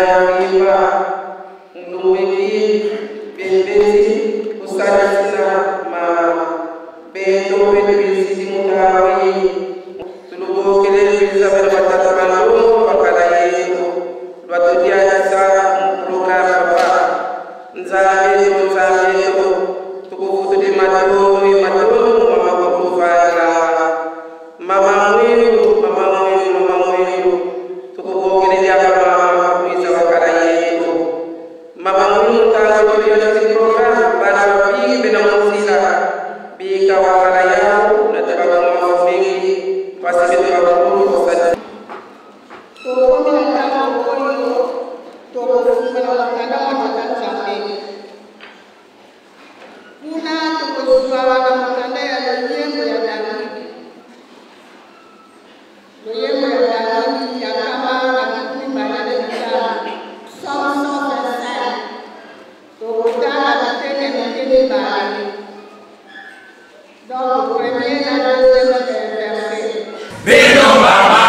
ya kuimba mlumwiki bembezi kusalisina ma bendo betubizidi mutawi tulubokele biza bana batata balongo bakala yetu lwatudianisa muprogramu pa nzambe to nzambe to tukuvutule matondo matondo mama kokufala mama mwilu mama mwilu mama mwilu tukubokelelya mama kuiza bakala yetu mama mwilu tango tuyosi program bana bapingi bena muzila bika wakala yao na tabakuma mingi pasibe bakulu osati Tokomi na ntango oyo tokofungola mokanda mwa Tata Nzambe. Kuna tokozwa na mokanda ya loyembo ya Davidi. Loyembo ya Davidi ya 125, Psaume 125. Tokotanga bitene mike mibale. Donc, premier na deuxième verset. Bino mama,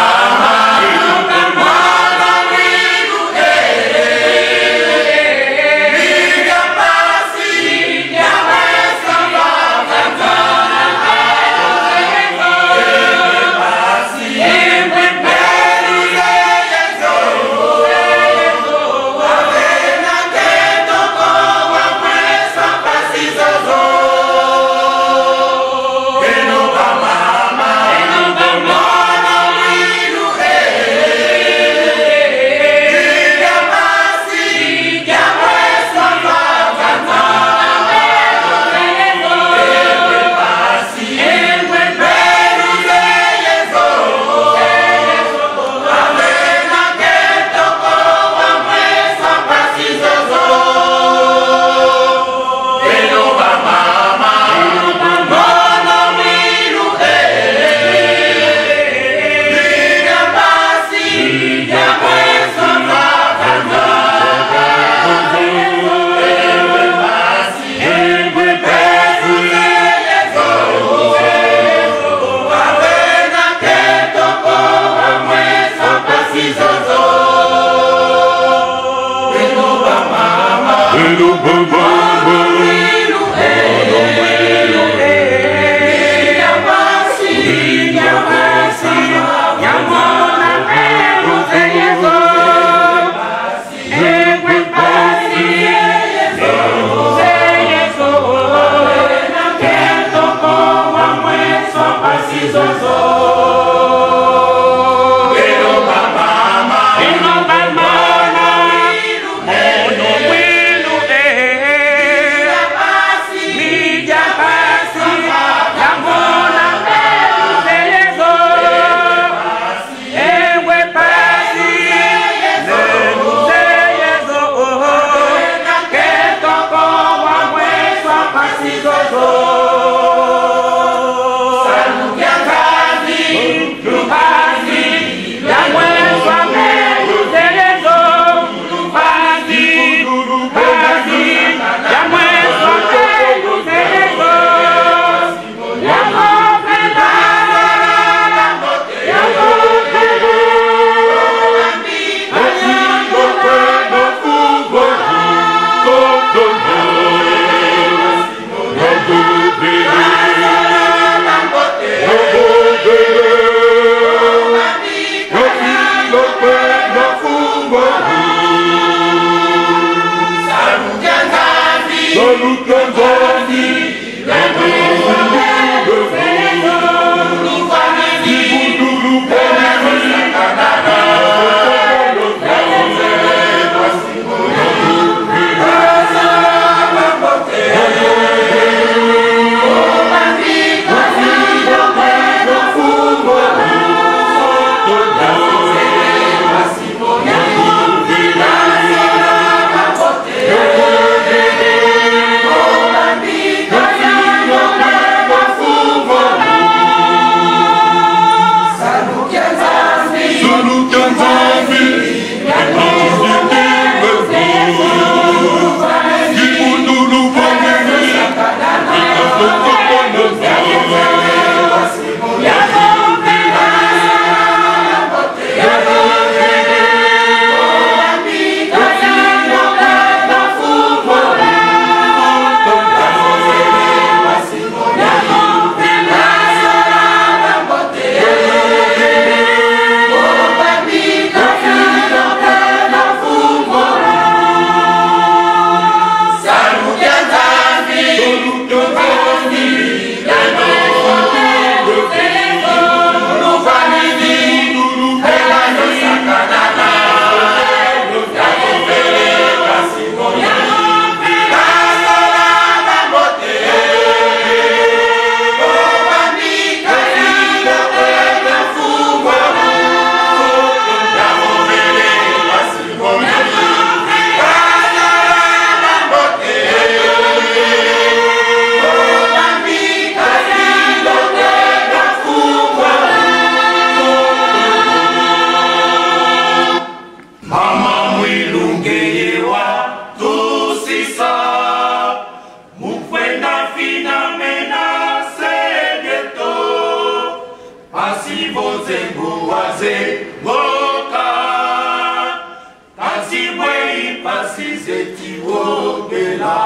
zetiwokela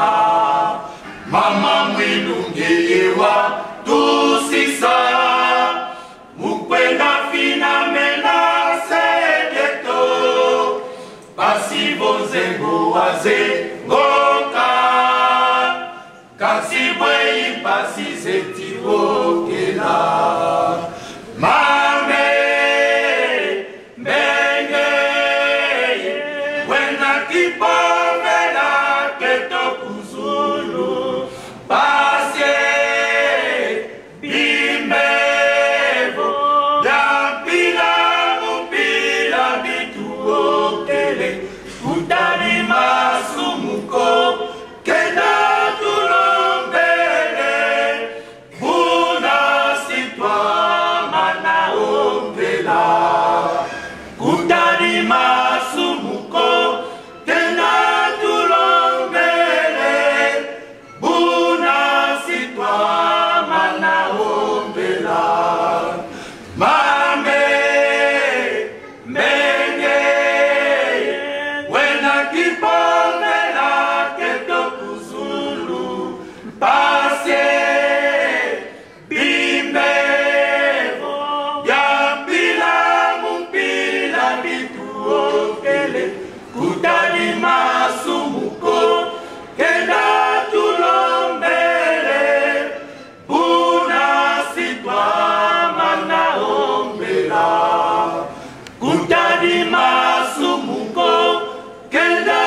mama mwilungeyewa tusisa mukwenda finamela sedeto basi bonzengo wazengoka kasi bwei pasi zetiwokela mame mbenge wena kipomela keto kuzulu pasie bimbevo dampila mupila bituokele kutali masumuko kenda tulombele buna sitwa mana ombela kutali masumuko kenda tulombele buna sitwa mana ombela mame mbenge wena kipomela keto kuzulu pasie bimbevo ya mpila mumpila bituokele kutali masumuko kenda tulombele buna sitwa mana ombela kutali masumuko kenda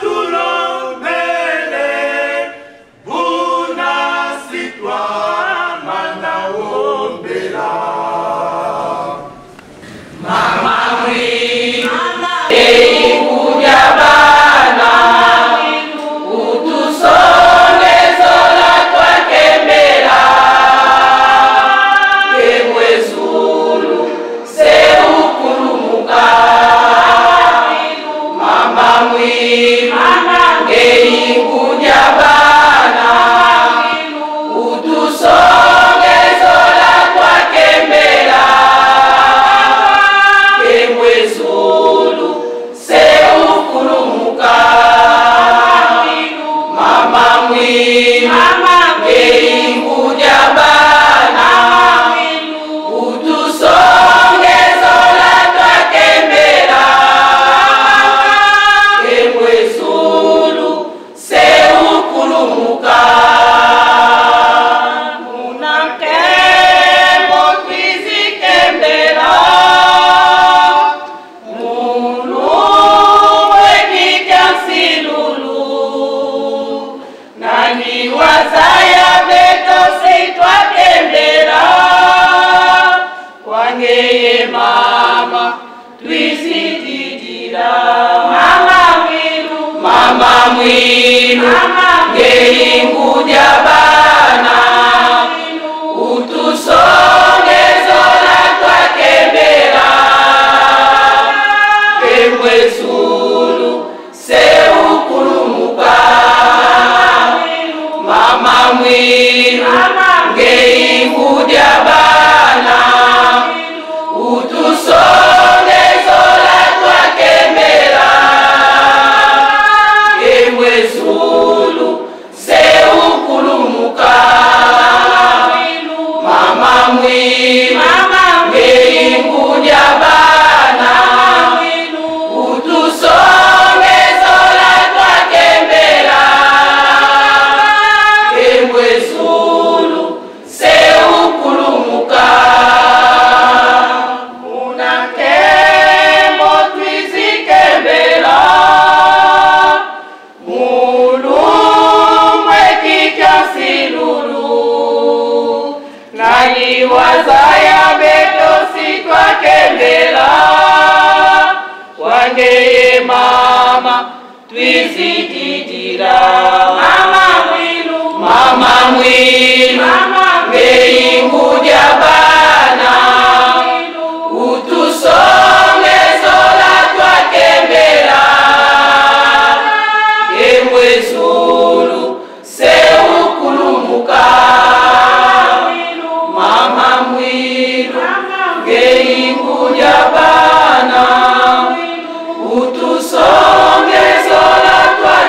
tulombele buna sitwa mana ombela. Mama mwilu ngeinguja bana utusongezola twakembela kemwezulu seukulumuka mama mwilu ngeinguja bana utusongezola twakembela kemwezulu seukulumuka mama mwilu ngeinguja bana utusongezola twakembela kemwezulu seukulumuka munakembo twizikembela mulumwe kikasilulu naliwazaya betosi twakembela wangeye mama twizididila mama mwilu mama mwilu ngeinguja bana utusongezola twakembela kemwezulu seukulumuka mama mwilu ngeinguja bana utusongezola twakembela.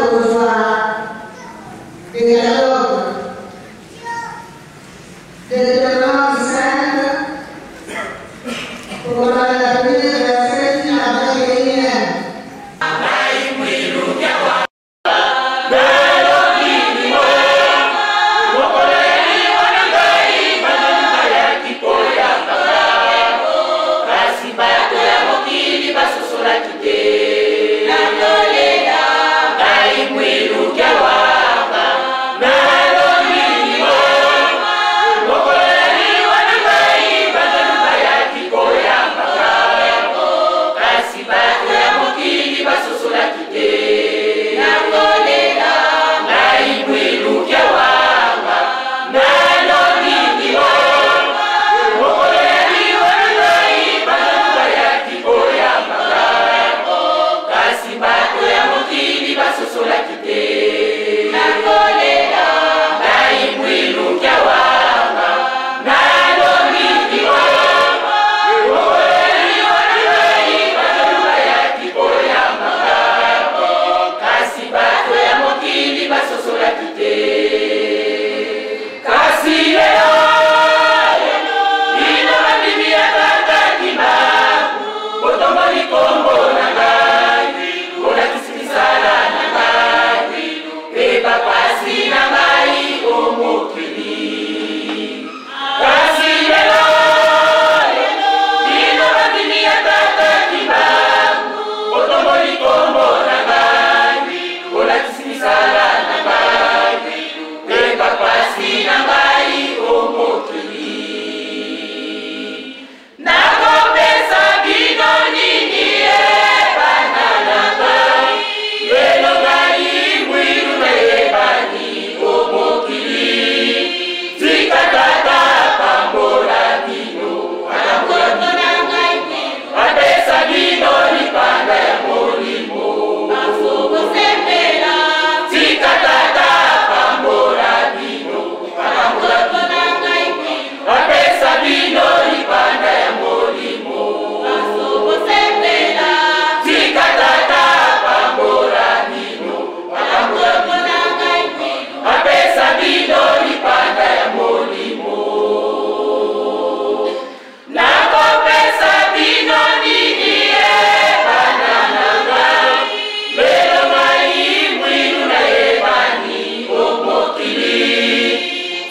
Tokozwa Décalogue, Deutéronome 5, tokobanda na premier verset ti na 21. Kasi bato ya mokili basosolaki te. Nakolela ngai mwiluka wanga, nalongi mokolo ya liwa na ngai, banzelu bayaki koyambaka, kasi bato ya mokili basosolaki te. Nakolela ngai mwiluka wanga, nalongi mokolo ya liwa na ngai, banzelu bayaki koyambaka, kasi bato ya mokili basosolaki te. Nakolela ngai mwiluka wanga, nalongi mokolo ya liwa na ngai, banzelu bayaki koyambaka, kasi bato ya mokili basosolaki te. Kasi lelo bino bandimi ya Tata Kimbangu, botomboli kombo na ngai, bolakisi misala na ngai mpe bapasi na ngai o mokili. Kasi lelo bino bandimi ya Tata Kimbangu, botomboli kombo na ngai, bolakisi misala na ngai mpe bapasi na ngai o mokili. Nakopesa bino nini e bana na ngai? Lelo ngai mwilu nayebani o mokili. Tika Tata pambola bino, atambola bino, apesa bino lipanda ya molimo. Tika Tata pambola bino, atambola bino, apesa bino lipanda ya molimo. Tika Tata pambola bino, atambola bino, apesa bino lipanda ya molimo. Nakopesa bino nini e bana na ngai? Lelo ngai mwilu nayebani o mokili.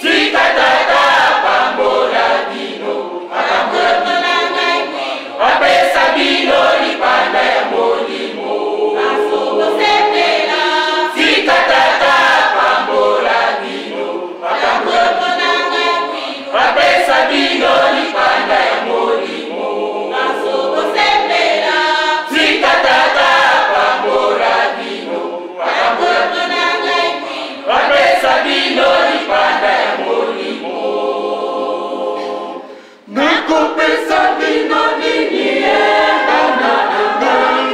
Tika Tata pambola bino, atambola bino, apesa bino lipanda ya molimo. Tika Tata pambola bino, atambola bino, apesa bino lipanda ya molimo. Tika Tata pambola bino, atambola bino, apesa bino lipanda ya molimo. Nakopesa bino nini e bana na ngai?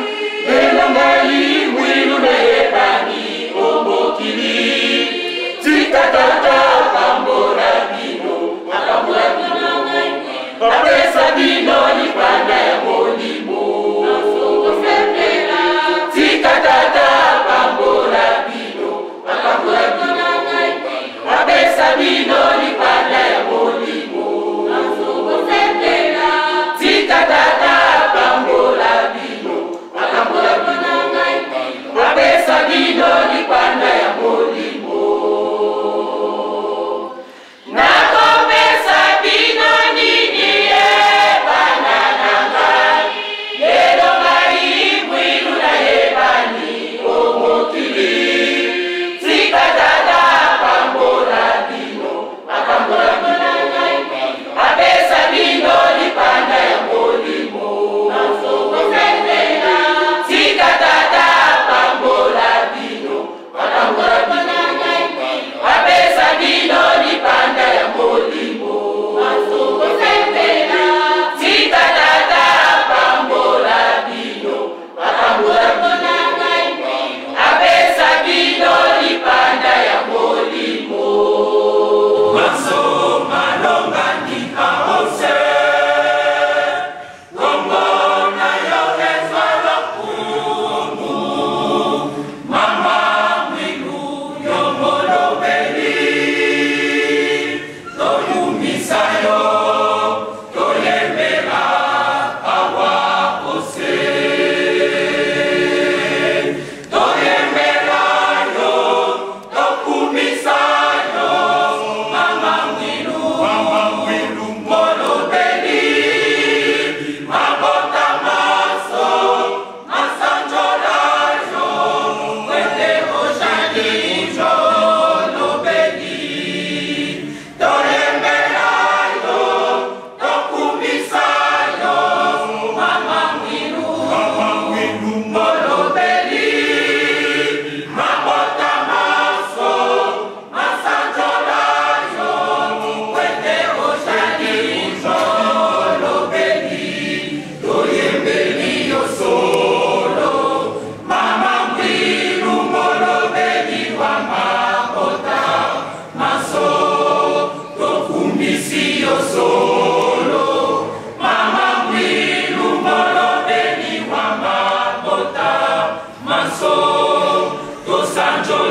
Lelo ngai mwilu nayebani o mokili. Tika Tata pambola bino, apambola bino, apesa bino lipanda ya molimo. Tika Tata pambola bino, apambola bino, apesa bino lipanda ya molimo.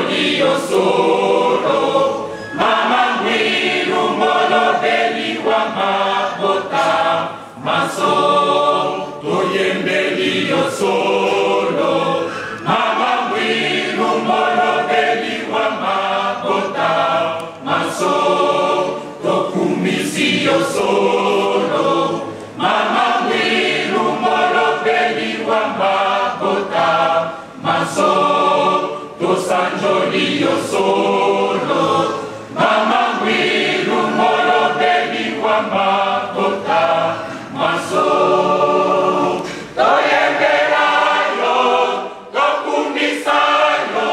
Tosanjoli yo solo, Mama Mwilu molobeli wa mabota maso. Toyembeli yo solo, Mama Mwilu molobeli wa mabota maso. Tokumisi yo solo, Mama Mwilu molobeli wa mabota maso. Tosanjoli yo solo, Mama Mwilu molobeli wa mabota maso. Toyembela yo, tokumisa yo,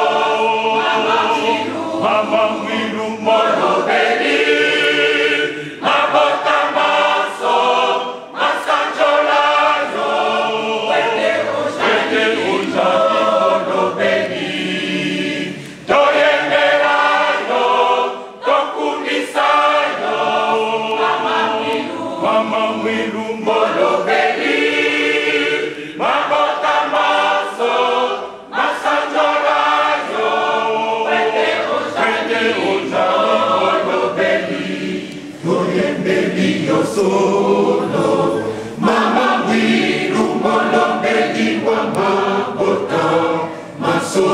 Mama Mwilu molobeli mabota maso, masanjola yo, ete ozali molobeli. Toyembela yo, tokumisa yo, Mama Mwilu molobeli mabota maso, masanjola yo, ete ozali molobeli. Toyembeli yo solo, Mama Mwilu molobeli wa mabota maso.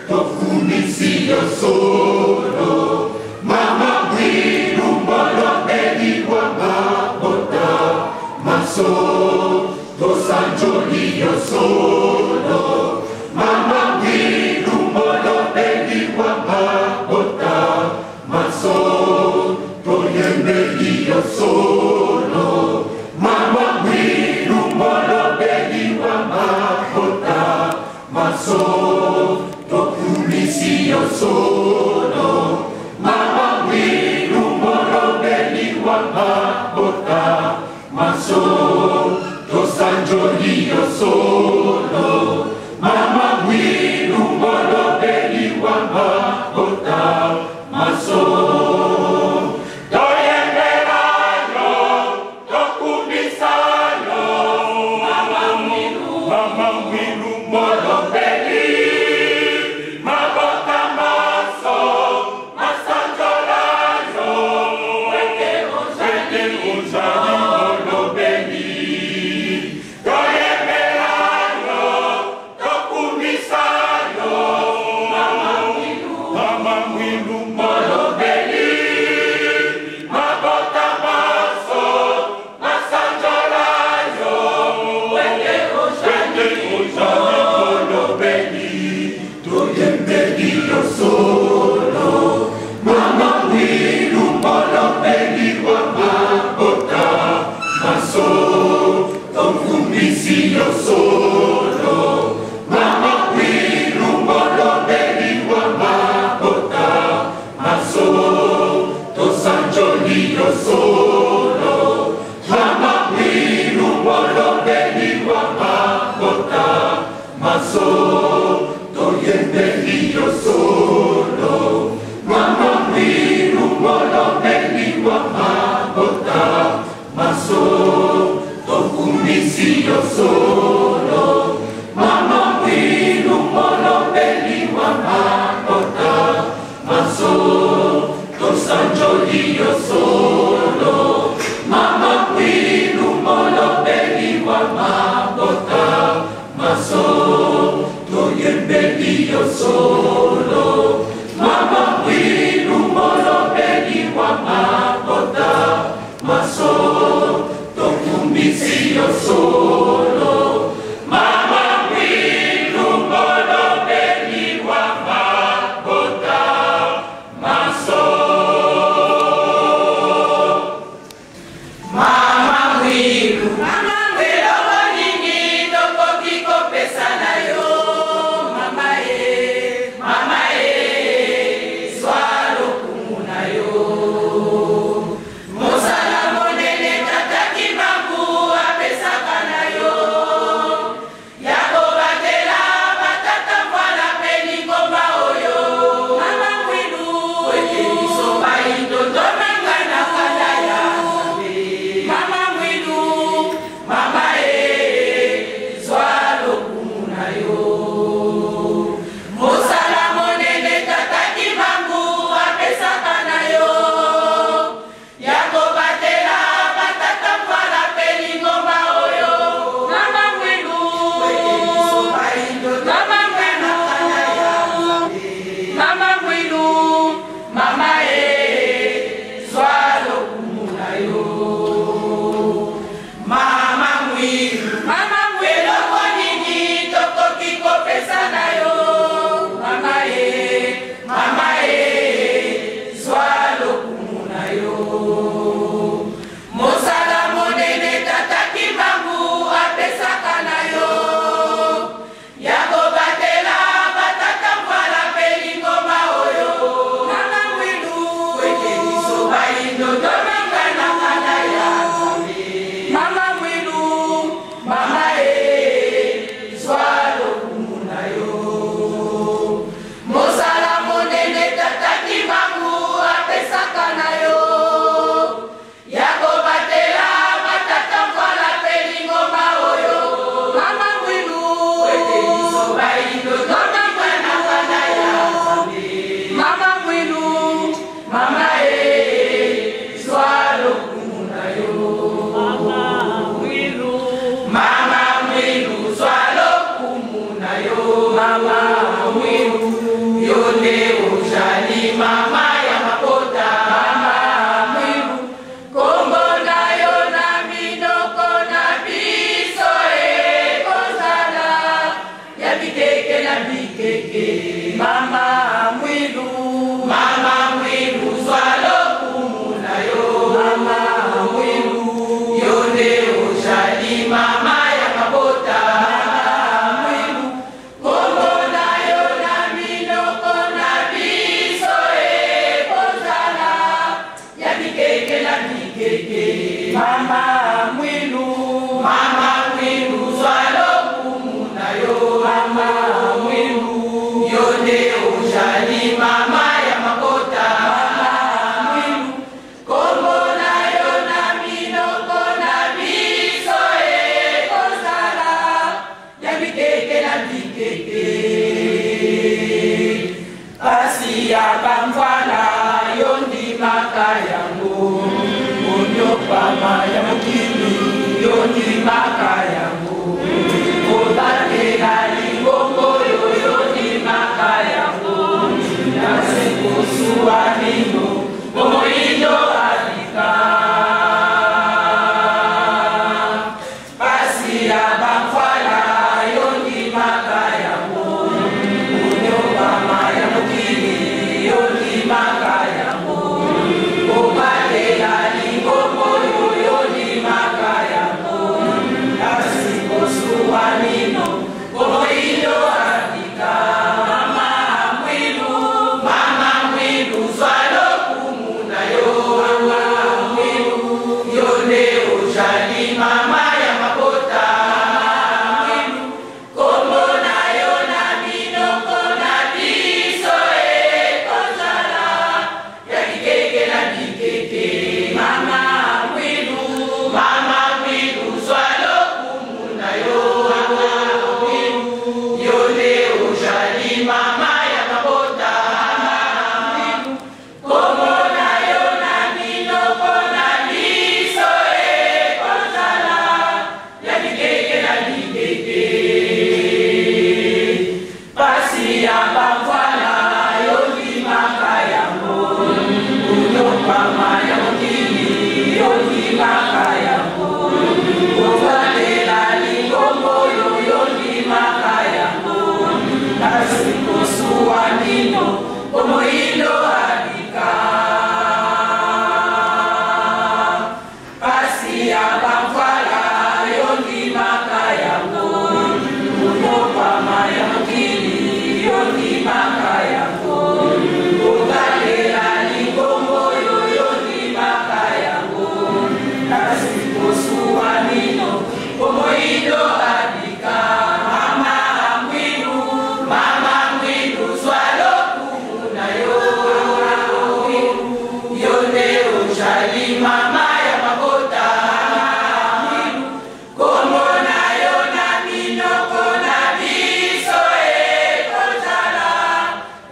Tokumisi yo solo, Mama Mwilu molobeli wa mabota maso. Tosanjoli yo solo, Mama Mwilu molobeli wa mabota maso. Toyembeli yo solo, Mama Mwilu molobeli wa mabota maso. Tokumisi yo solo, Mama Mwilu molobeli wa mabota maso. Tosanjoli yo solo, Mama Mwilu molobeli wa mabota maso. Toyembela yo, tokumisa yo, Mama Mwilu molobeli mabota maso, masanjola yo, ete ozali molobeli. Toyembela yo, tokumisa yo, Mama Mwilu molobeli mabota maso, masanjola yo, ete ozali molobeli. Toyembeli yo solo, Mama Mwilu molobeli wa mabota maso. Tokumisi yo solo, Mama Mwilu molobeli wa mabota maso. Tosanjoli yo solo, Mama Mwilu molobeli wa mabota maso. Toyembeli yo solo, Mama Mwilu molobeli wa mabota maso. Tokumisi yo solo, Mama Mwilu molobeli wa mabota maso. Tosanjoli yo solo, Mama Mwilu molobeli wa mabota maso. Toyembeli yo solo, Mama Mwilu molobeli wa mabota maso. Tokumisi yo solo, Mama Mwilu molobeli wa mabota maso. Mama Mwilu, eloko nini tokoki kopesa na yo, mama ye? mama ya mabota. Mama Mwilu, kombo na yo na minoko na biso ekozala ya bikeke na bikeke. Mama Mwilu, mama Mwilu, zwa lokumu na yo. Mama Mwilu, yo nde ozali mama ya mabota. Mama Mwilu, kombo na yo na minoko na biso ekozala ya bikeke na bikeke. Mama Mwilu, mama Mwilu, zwa lokumu na yo. Mama Mwilu, yo nde ozali mama ya mabota. Mama Mwilu, kombo na yo na minoko na biso ekozala ya bikeke na bikeke. Pasi ya bamvwala yo ndimaka yango, konyokwama ya mokili yo ndimaka yango, kobatela lingongo oyo yo ndimaka yango, nasi kosuwa mino bomoindo abika. Pasi ya bamvwala yo ndimaka yango, konyokwama ya mokili yo ndimaka yango, kobatela lingongo oyo yo ndimaka yango, nasi kosuwa mino bomoindo abika. Mama Mwilu, mama Mwilu, zwa lokumu na yo. Mama Mwilu, yo nde ozali mama ya mabota. Mama Mwilu, kombo na yo na minoko na biso ekozala ya bikeke na bikeke. Mama Mwilu, mama Mwilu, zwa lokumu na yo. Mama Mwilu, yo nde ozali mama ya mabota. Mama Mwilu, kombo na yo na minoko na biso ekozala ya bikeke na bikeke. Pasi ya bamvwala yo ndimaka yango, konyokwama ya mokili yo ndimaka yango, kobatela lingongo oyo yo ndimaka yango, kasi kosuwa mino bomoindo abika. Pasi ya bamvwala yo ndimaka yango, konyokwama ya mokili yo ndimaka yango, kobatela lingongo oyo yo ndimaka yango, kasi kosuwa mino bomoindo abika. Mama Mwilu, mama Mwilu, zwa lokumu na yo. Mama Mwilu, yo nde ozali mama ya mabota. Mama Mwilu, kombo na yo na minoko na biso ekozala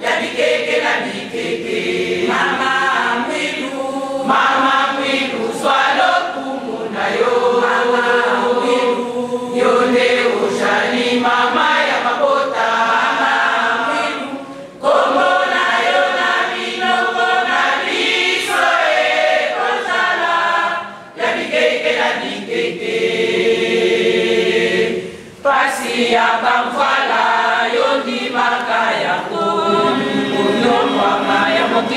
ya bikeke na bikeke. Mama Mwilu, mama Mwilu, zwa lokumu na yo. Mama Mwilu, yo nde ozali mama ya mabota. Mama Mwilu, kombo na yo na minoko na biso ekozala ya bikeke na bikeke. Pasi ya bamvwala yo ndimaka yango, konyokwama ya mokili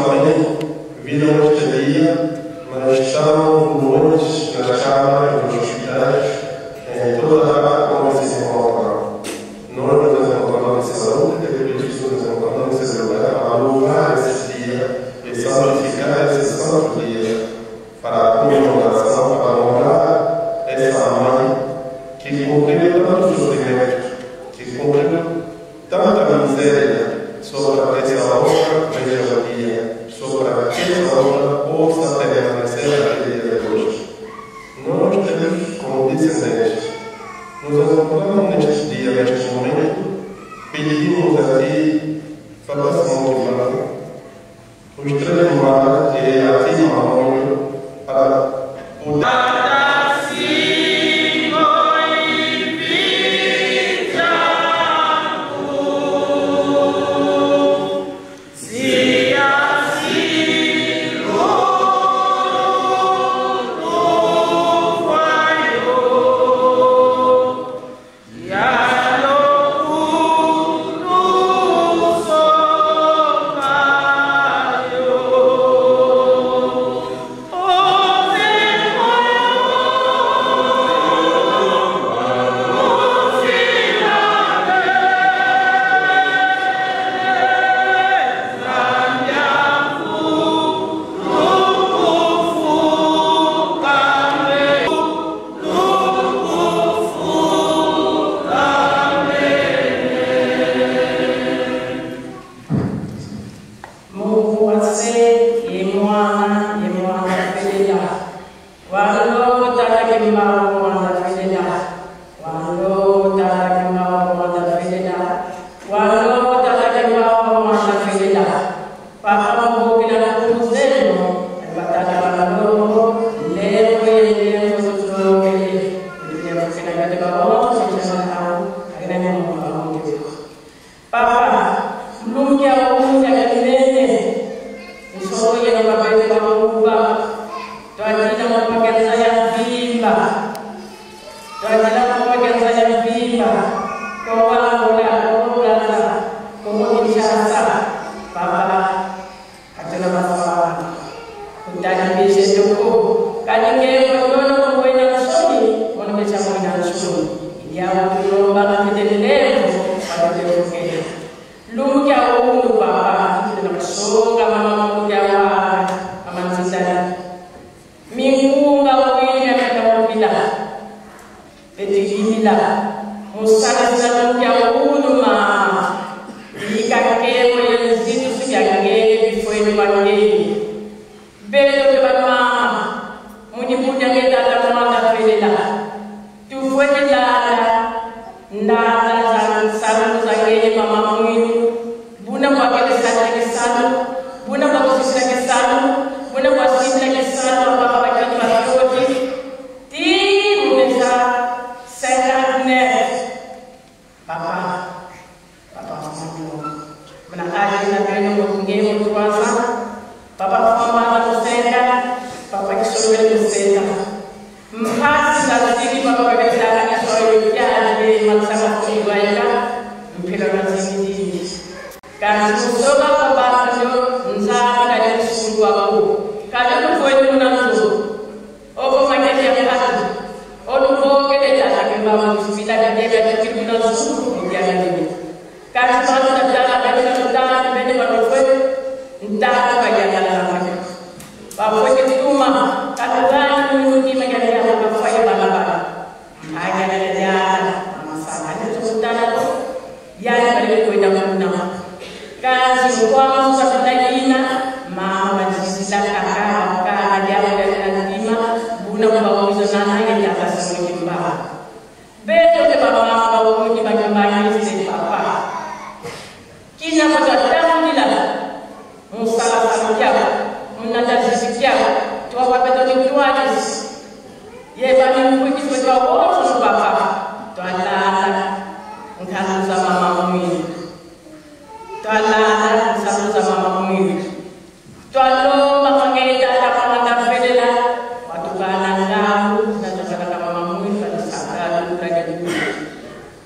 também viram este dia, mas estão doentes nas camas dos hospitais, em toda a parte onde se encontram. Nós nos encontramos nessa saúde e por isso nos encontramos nesse lugar para louvar esse dia e santificar esse santo dia para a comemoração, para honrar essa mãe que cumpriu tanto sofrimento, que cumpriu tanta miséria sobre essa honra veja o dia, sobre essa honra possa permanecer até o dia de hoje. Nós temos como descendentes, nos encontramos neste dia, neste momento, pedimos a ti, Papa Simão Kimbangu, os três malas e a ti, Mamãe, para poder.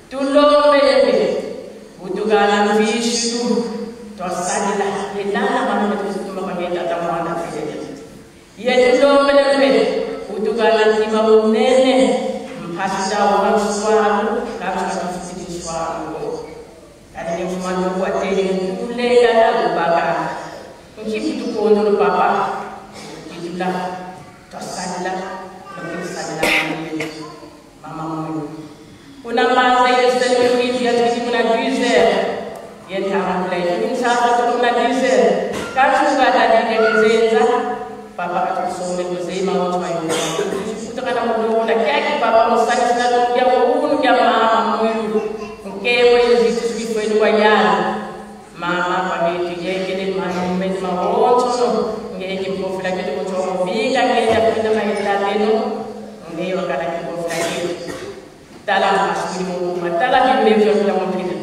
Tulombe, butugalan visu, tosadila, ilala Muno papa kidula twasalila lokisalila mama muno unamanza yeselukiji yatikimuna dizer yenthamula tukumna dizer kathukatadikezenza papa katusome kuzeima otwayo kutokana muluna kyaki papa musangisinatuya unu kya mama mwilu nkewe yezitu sikifweni kwayana mama pabeti yekele manume mawotono ngeke mpofela kitu kutomovika ngenda kupinda mahitateno ngeyo wakala kipofela kitu tala mashukuri mukuma tala vimevyo vya mwapina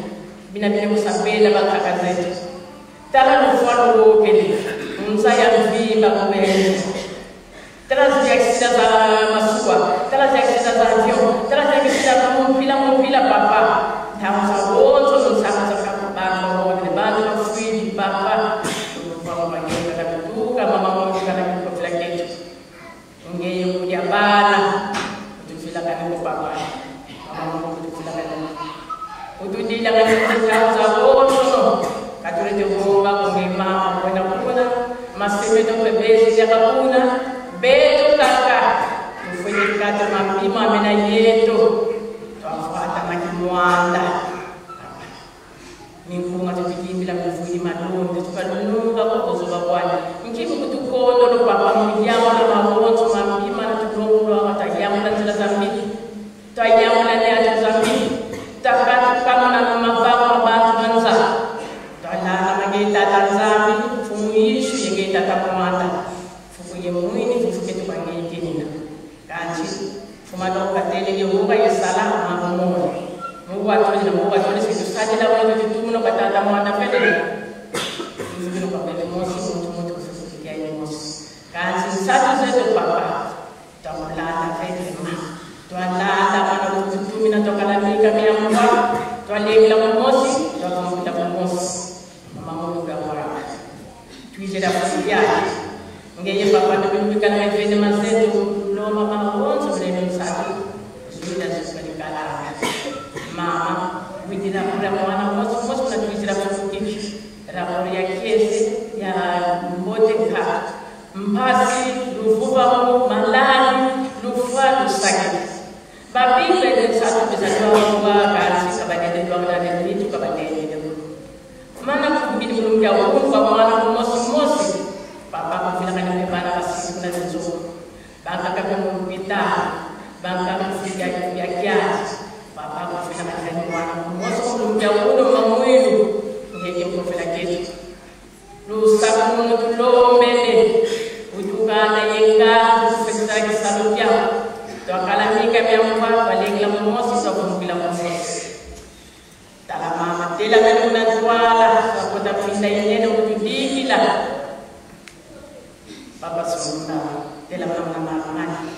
bina bine kusapela bakaka zetu tala lufwalo wokele msa ya mvimba kubenza tala ziaksida za masuwa tala ziaksida za avion tala ziaksida za mpila mpila papa tamusa woto nsamusa kakubamba wokele bantu bafwili papa lufwalo bagenda kabituka mama mmoja kana kipofela kitu ngeyo kujabana kutufila kaniko papa utudila katika wono katulete kuomba kumima kwenda kuna masemeto pebezi ya kuna beto kaka tufanye kata mapima amena yetu twafuata makimwanda minkunga tukikimbila muvuli malonde tukalunga kokozoba bwana nkimu kutukondo lo papa muyamo na mabonzo mapima na tulongulwa watayamo na nzila za mbili twayamo na nyato za mbili takatukamona mamavango abantu banza twalala mangeitata nzambi mfumu yishu yengeitata kumwanda fufuye mwini fufuke tukangeikenina kanti fumalokatele yehuka yesala makumona mukwatolina mukwatole situsadila wona tutumuno katata mwana felele mfukino kwapele mosi muntu muntu kufufukiaine mosi kanti nsatu zetu papa twamulala felema twalala mwana kututumina twakalamika miyamba twalengela mumosi twakamupita mumosi mama muluga waka twizela fusibyake ngeye papa tubimbikana mevene mazetu loma maonzo mleme msatu zuida zikalikalaka mama witila kula mwana mosi mosi unatwizela fufukiki raporo ya kese ya mbote ka mpasi luvuva malali lufa lusakile babimbe nsatu bizalwa kansi kabanene lwangana nitu kabanene mana kubili mulungu wa mwana mosi mosi papa kufila kana bana basi kuna nzo baka kaka mupita baka kufika ya kiasi papa kufila kana mwana mosi mulungu wa mamwilu ngeke mkofela kitu lusakuno tulomele utukana yenga kufisa kisalukia twakalamika myamba twalengela mumosi twakumukila mumosi tala mama tela mene unatwala twakota pinda inene utudikila papa sumuna tela mama mamani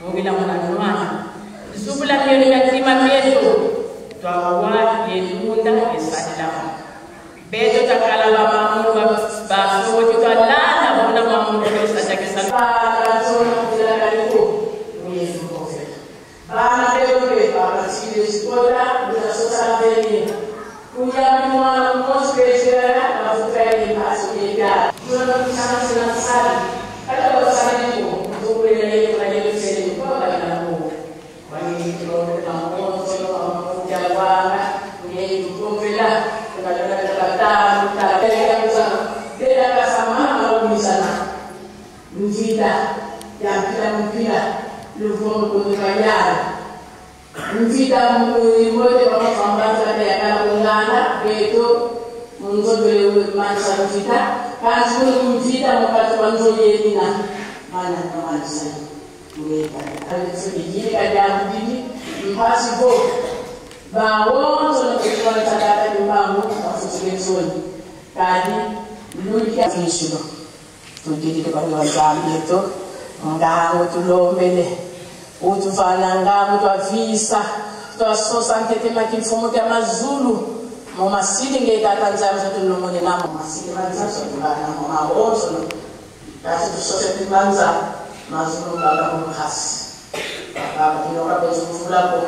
wogila munanwana zubula myoni myatima myetu twawa yelunda esalilama beto takala bamamu basowoti twalala bona mamu esajakisala Bana pepe papa sile scola la sosa bene kuya mwana mospesera mafuta ni pasiya tuna kusana sana sana hata wasani ko kukwele ile kwa ile sele kwa kana mo wani tro na mo solo kwa jawana ni kukombela kwa kana kata ta tele tele kasama au misana mvita ya mpira mpira luvongo kuzikayala mvita mmoja wakafambata ya kana kungana beto munzobele mansa mvita kanzi mvita mukati wa nzoyelina mana kamansa ngeka alitsijika jamdini mpasi bo bawonzo na tata nimbangu afusiketsoni kadi lukia fishilo tudilile kwa nzambi ngango tulombele utufana ngango twavisa twasosa ntete makimfumo kya mazulu momasili ngeitata nzambi satulomone namo masili manza satulana momaonzo kasi tusose timanza mazulu ngaka momkhasi baba tinokakozuvulako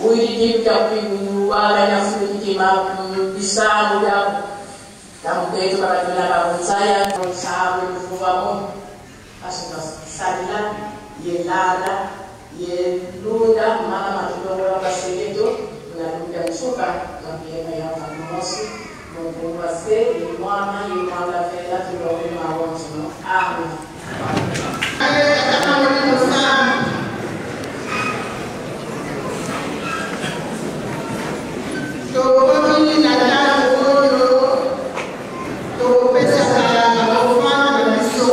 uilidibya kuiwalanyafulukikima bisango byako Ntango toka batuna bakutsaya sawe mvuvamo asuka salila ye lala ye lunda mana matulongola baseketo na lunda nsuka na ya vamosi Mungu wase ye mwana ye mwana vela tulonge mawonzono. Amen. Tokomi na ntango oyo tokopesaka baofrande na biso.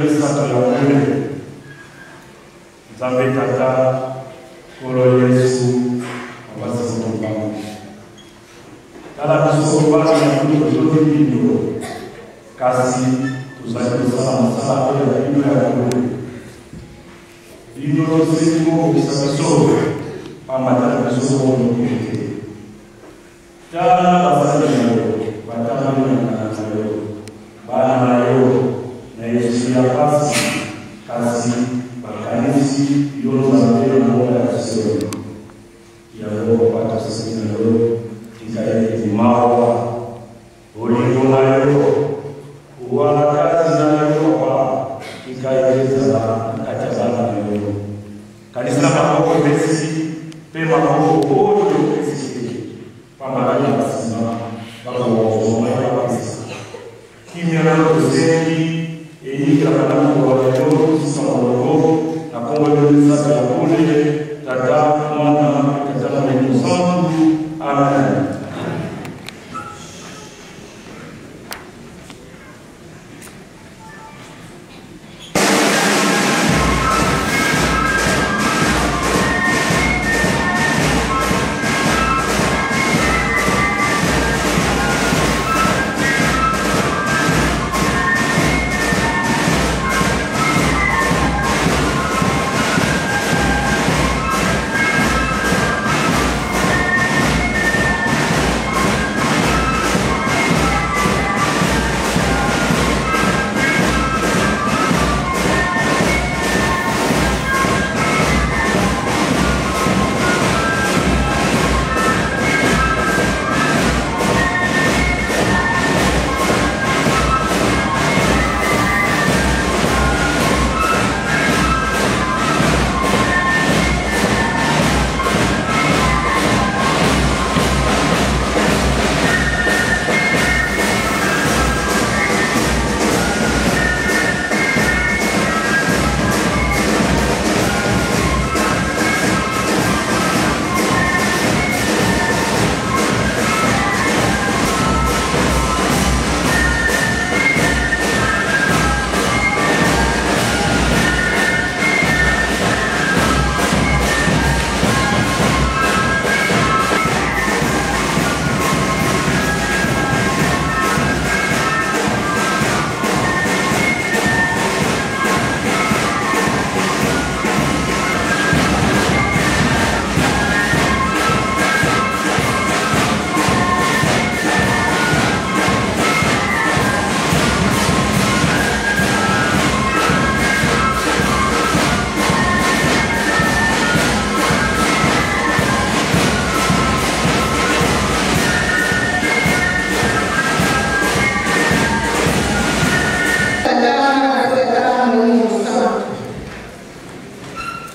misato ya bule. Nzambe Tata, Nkolo Yesu, Papa Simon Kimbangu. Tala biso bana na bino totondi bino, kasi tozali kosala mosala oyo ya bino ya bule. Bino tosengi bokokisa biso, pamba te na biso moko tokoki te. Tala basali na yo, batangami na ngala na yo, bana na yo, na eswi ya pasi, kasi bakanisi yo Nzambe na mboka ya Siona. Yango papa tosengi na yo, tika ete mawa, bolingo na yo, wana kati na yo papa, tika ete ezala na kati ya bana na yo. Kanisa maboko epesi mpe maboko oyo epesi te, pamba te na nsima bakoka kozwa mai bapesa. Kimia na yo tosengi eyikelaka na mokolo na yo lisusu na molongo na nkombo ya Nzambe ya bule, Tata, Mwana mpe Tata Molimo Mosantu. Amen.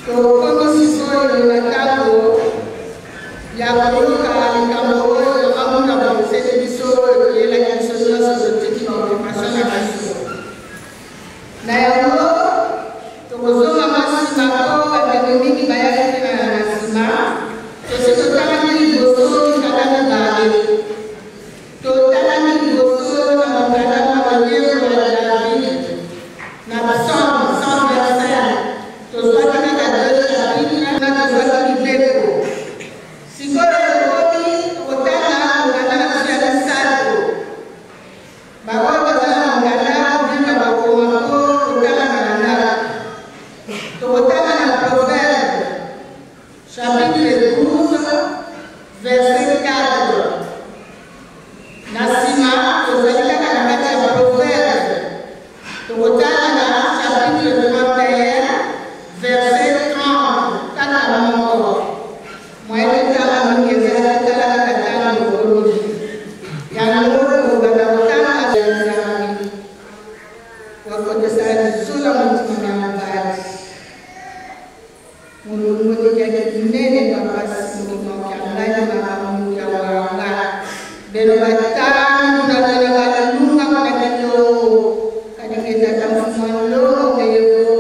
Tokomi sikoyo na ntango ya koyoka likambo oyo Amona abongiseli biso, oyo toyelaki biso nyonso totiki baokipasio na biso. Na yango tokozonga mwa nsima mpo bandeko mingi bayaki mpe na nsima. Tosi totangaki liboso mikanda mibale. Totalaki liboso na mokanda mwa Loyembo ya David na Psaume 125. Tozwaki kaka deux chapitres na tozwaki mibeko. Sikoyo tokomi kotanga mokanda na biso ya misato. Baoyo baza na mokanda bimba bakoma mpo kotanga na ndako. Tokotanga na Proverbe chapitre 12 verset 4. Na nsima tozali kaka na kati ya Proverbe, tokotanga na chapitre 31 verset 30 kaka moko. Moyen totanga mingi ezali, totala kaka ntango ekomi. Yango tokobanda kotanga ya Nzambe wakotesala lisolo ya motima na mobali. Molongo tekaki kinene bapasi mokima kyangani makambo ya wanga beno batangu na beno balunga makakenyo kadiketa tamfuma longo ngeyo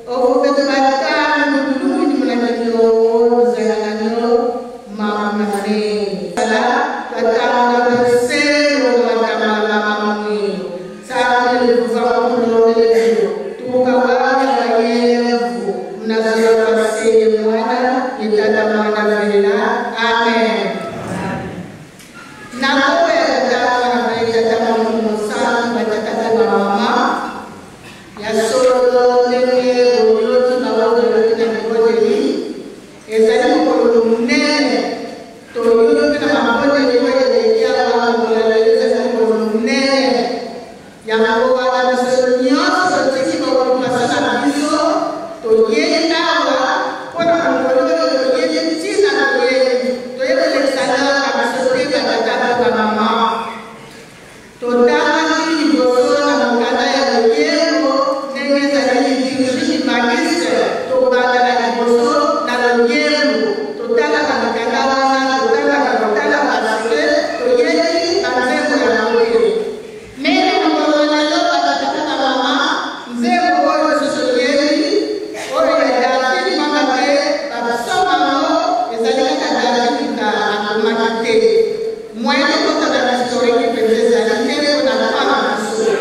okubeto batangu lulungi munakenyo zalano mamane ala batangu na baselo matamala mamwe sangele kuva kulongelelo. Ye Tata Mwana Vela. Amen. Na kombo ya Tata Mwana Vela, Tata Molimo Mosantu, batata mpe bamama, ya solo ndenge boyoki bango boyoki na libondeli, ezali mokolo monene. Toyoki mpe na mabondeli oyo eleki awa, mokolo ya lelo ezali mokolo monene. Yango wana biso nyonso totiki baokipasio na biso, toyei awa mpo na mokolo oyo toyebi ntina toyei. Toye kolekisa lelo na biso te batata mpe bamama. Totangaki liboso na mokanda ya loyembo ndenge ezali liturgie kimbanguiste, tobanda na liboso na loyembo, totangaka mikanda wana, totangaka kotala parce que toyebi banzembo yango te. Ndenge mokolo na lelo ba tata na ba mama, nzembo oyo biso toyebi, oyo ya David pamba te ba psaume yango ezali kaka David moto akomaki te. Moyen tokota na historique mpenza ezali te mpo na temps na biso.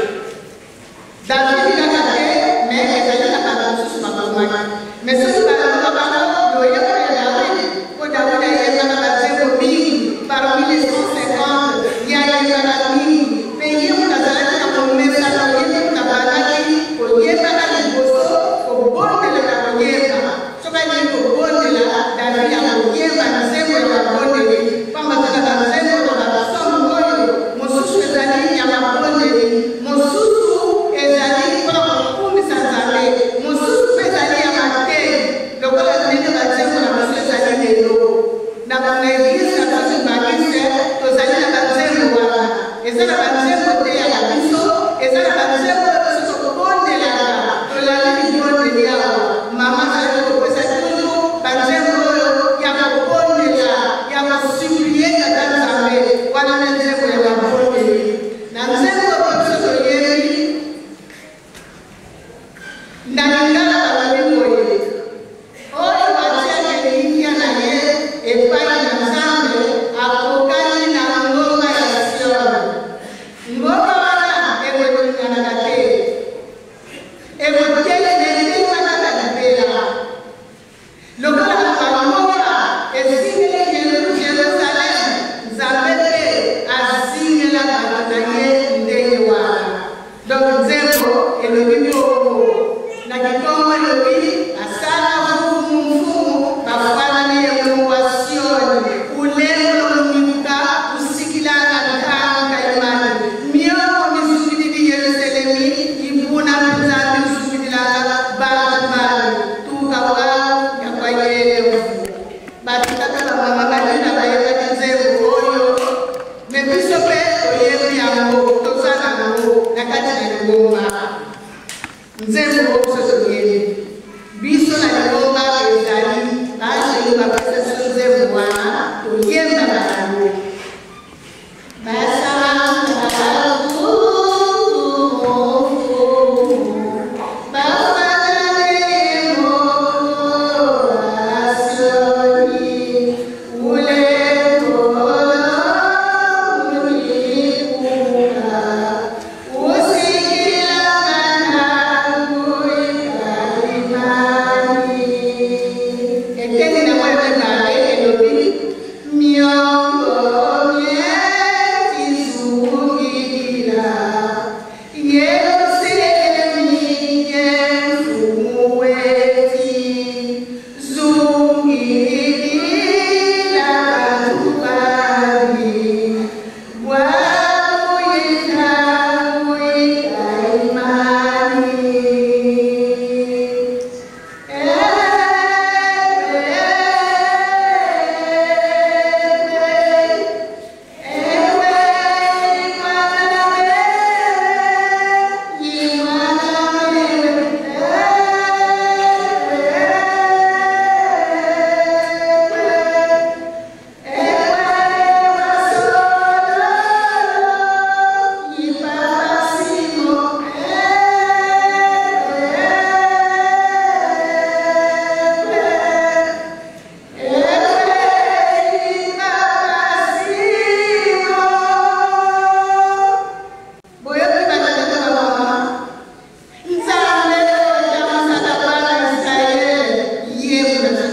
David kaka te, mais ezali na bato mosusu bakomaki. Mais soki balongola bango loyembo ya David, mpo David ayembaka banzembo mingi, parmi les 150, ye ayembaka mingi, mpe ye moto azalaki na momesano, ye nde moto abandaki koyembaka liboso, kobondela na koyemba. Soki alingi kobondela, David akoyemba nzembo ya mabondeli, pamba te na banzembo na ba psaume oyo, mosusu ezali ya mabondeli, mosusu ezali mpo na kokumisa Nzambe, mosusu mpe ezali ya mateyi, lokola ndenge banzembo na biso ezali lelo. Na na eglise na biso Kimbanguiste, tozali na banzembo wana. Eza na banzembo te ya biso, eza na banzembo oyo biso tokobondelaka, tolandi libondeli awa. Mama azalaki kopesa toujours banzembo oyo ya kobondela, ya kosupplie Tata Nzambe. Wana nde nzembo ya mabondeli. Na nzembo oyo biso toyebi, na lingala balobi boye, Oyo atiaka elikya na ye epai na Nzambe akokani na ngomba ya Siona. Ngomba wana ekoninganaka te, ekotelema kaka libela. Lokola bangomba ezingeli Yerusaleme, Nzambe mpe azingela bato na ye ndenge wana. Donc nzembo elobi bongo na kikongo elobi asala mfumu mfumu bafanani ye mungwa sioni ulembo lumika usikilana ntanka imani miongo misukilili Yerusalemi ibuna nzambi usukililaka bantu bani tuka wa ya kwa yele bato tata bamama balina bayebaki nzembo oyo. Mais biso pe toyebi yango, toza na yango na kati na lingomba. Nzembo oyo biso toyebi. Biso na lingomba ezali ba angelu bapesa biso nzembo wana, toyembaka yango.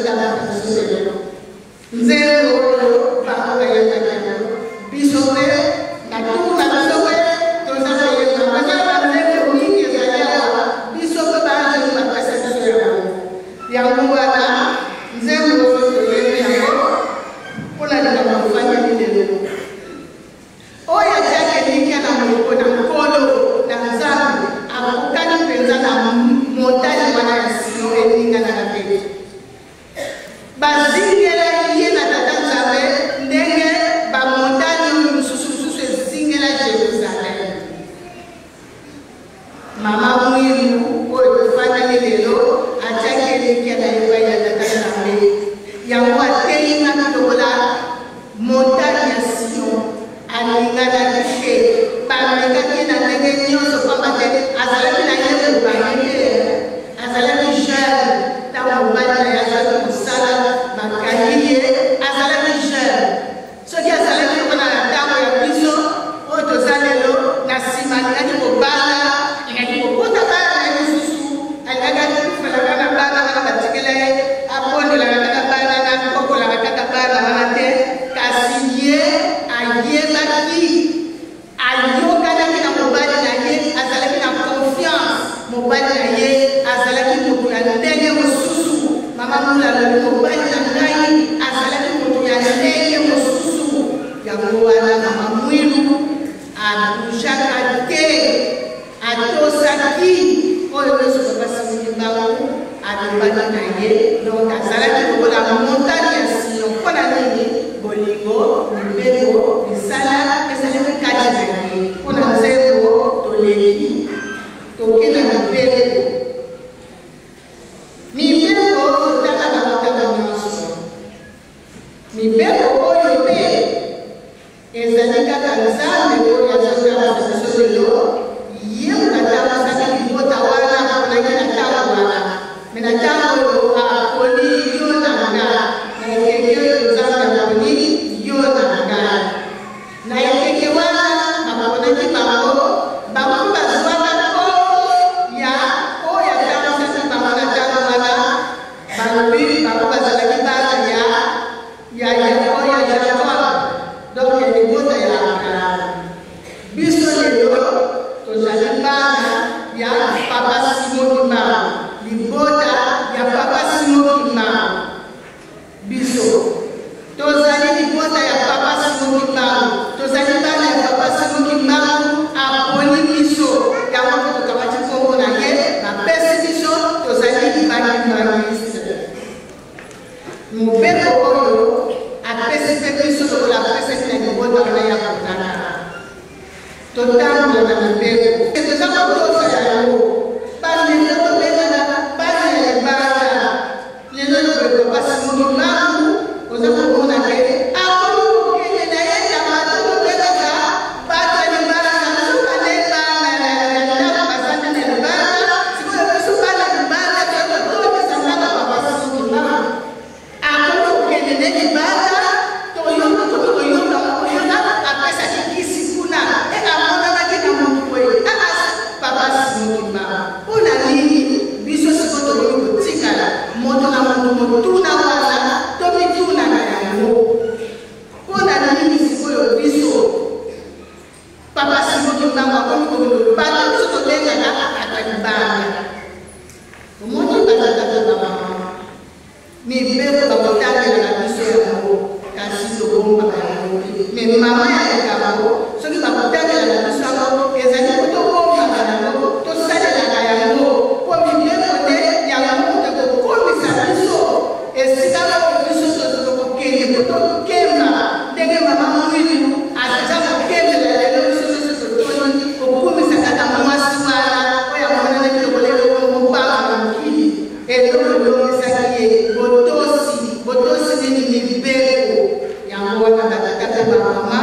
ezotala biso lelo. Nzembo oyo bango bayembaki yango, biso mpe na tour na biso mpe toza koyemba. Eza banzembo mingi ezali awa, biso mpe baangelu bapesa biso yango. Yango wana nzembo oyo toyembi yango mpona likambo tofandeli lelo. Oyo atiaki elikya na mobeko na Nkolo, na Nzambe, akokani mpenza na montagne wana ya Sion eninganaka te. Bazingelaki ye na Tata Nzambe ndenge bamontagne oyo mosusu mosusu ezingela Jerusalem. Mama Mwilu oyo tofandeli lelo atiaki elikya na ye epai ya Tata Nzambe. Yango atelemaki lokola montagne ya Sion, aninganaki te. Bamekaki ye na ndenge nyonso, pamba te azalaki na ye mobange te, azalaki jeune ntango mobali na ye azwaki mosala, bakangi ye, azalaki jeune. Soki azalaki lokola na ntango ya biso oyo toza lelo, na nsima alingaki kobala, alingaki kobota bana na ye mosusu, alingaki akufelaka na bana wana batikela ye, abondelaka kaka bana na akokolaka kaka bana wana te. Kasi ye ayebaki, ayokanaki na mobali na ye, azalaki na confiance. Mobali na ye azalaki moto ya ndenge mosusu. Mama Mula alobi, mobali na ngai azalaki moto ya ndenge mosusu. Yango wana mama Mwilu abougeaka te, atosaki oyo nyonso papa Simon Kimbangu alobaki na ye. Donc azalaki lokola montagne ya Sion. Mpo na nini? Bolingo, mibeko, misala ezalaki kati na ye. Mpo na nzembo toleki, toke na mibeko. Mibeko totangaka makambo nyonso. Mibeko oyo mpe Ezali kaka Nzambe oyo azotambwisa biso lelo, ye moto atambwisaki libota wana aponaki na ntango wana. Me na ntango oyo aponi yo na nga, na ekeke oyo Nzambe aponi yo na nga. Na ekeke wana baponaki bango, bango mpe bazwaka nkombo ya oyo atambwisaki bango na ntango wana, balobi bango bazalaki bana ya ya Yakobo, ya Jacob, donc ya libota ya Abraham. Biso lelo tozali bana ya Papa Simon Kimbangu, libota ya Papa Simon Kimbangu. Biso tozali libota ya Papa Simon Kimbangu, tozali bana ya Papa Simon Kimbangu. Aponi biso, yango mpe tokamati nkombo na ye, bapesi biso, tozali bakimbanguiste. Mobeko oyo apesi mpe biso lokola apesaki na libota wana ya kotaka. Totambola na mibeko. Toza kotosa yango. Bandeko tobengana bana ya libanda. Lelo lokola papa Simon Kimbangu, oza komona ke akomi kokende na ye na bato tobengaka bato ya libanda. Nzoka nde bana ya ndako bazali na libanda. Sikoyo biso bana libanda toyei kotondisa ndako ya papa Simon Kimbangu. Akomi kokende nde libanda, toyoka tokoki koyoka koyoka apesaki kisi kuna e amonanaki na moto boye aa papa Simon Kimbangu. Mpo na nini biso sikoyo tokoki kotikala moto na moto motuna wana tomitunaka yango? Mpo na nini sikoyo biso Papa Simon Kimbangu akomi kokende bato biso tobengaka ata libanda? Omoni batata mpe bamama, mibeko bakotangelaka biso yango, kasi tobombaka yango te. Me mama ya likambo, soki bakotangelaka biso yango, ezali po tobombaka yango, tosalelaka yango, po mibeko nde yango moto ekokomisa biso esika oyo biso tokokende po tokemba ndenge mama Mwilu aza kokembela lelo. Biso nyonso totoni kokumisa kaka mwasi wana oyo amonanaki lokola eloko moko pamba na mokili. Eloko elongisaki ye botosi. Botosi nini? Mibeko. Yango wana batata mpe bamama.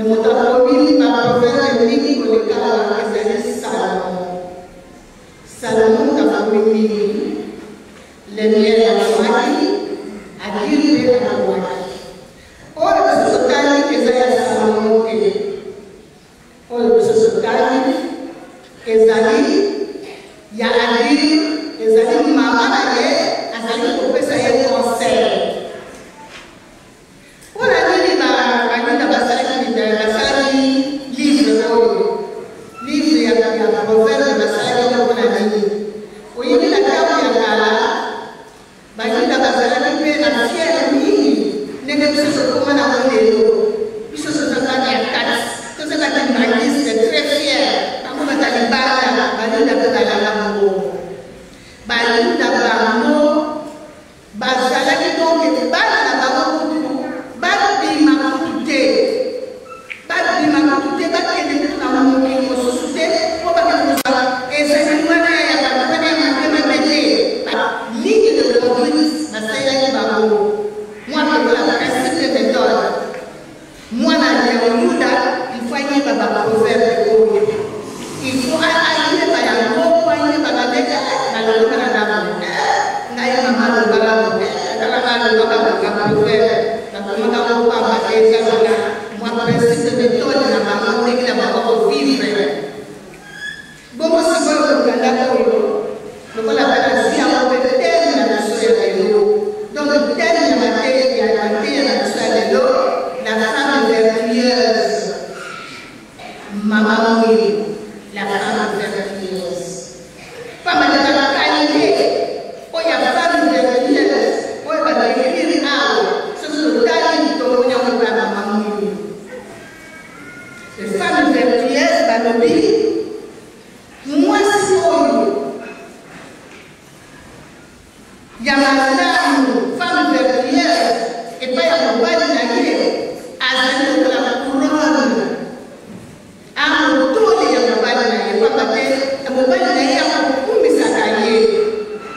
Mais moto akomi baproverbe mingi koleka awa ezali Salomo. Salomo moto akomi mingi. Lemuel akomaki, Aguri mpe akomaki. Oyo biso totali eza ya Salomo te. Oyo biso totali ezali ya Aguri, ezali mama na ye azali kopesa ye conseil. Mpo na nini Bayuda basalaki basalaki livre oyo? Livre ya Proverbe basalaki yango mpo na nini? Oyebi, na ntango ya kala Bayuda bazalaki mpe na fiere mingi ndenge biso tokoma nango lelo. Biso tozalaka ya kati, tozalaka kimbanguiste, très fier. Bango baza libanda, Bayuda mpe balala bongo. Bayuda bango Bazalaki donc bana na bango kutu babima kutu te, babima kutu te, bakende kutu na mokili mosusu te mpo bakende kozwa ezaleli wana ya bato wana ya mabe mabe te. Ligne de conduite basalelaki bango mwa lokola principe de méthode. Mwana ya Yuda il faut ayeba ba proverbe oyo, il faut ayeba yango mpo ayebaka ndenge balobaka na ndako. Ngai mama alobaka boye, talaka alobaka ba proverbe, bakomaka ngo pamba te, eza lokola mwa principe de méthode na bango, ndenge na bango kovivre. Bongo sikoyo mokanda oyo lokola mpe nazwi yango mpe teme na biso ya lelo, donc teme ya mateya ya mateya na biso ya lelo, la femme vertueuse, mama Mwilu, la femme vertueuse. Pamba te bakalite oyo ya femme vertueuse oyo badécrire awa, soki totali tomoni yango epai ya mama Mwilu. Femme vertueuse balobi mwasi oyo ya malamu, femme vertueuse epai ya mobali na ye azali lokola couronne, amotole ya mobali na ye, pamba te mobali na ye akokumisaka ye.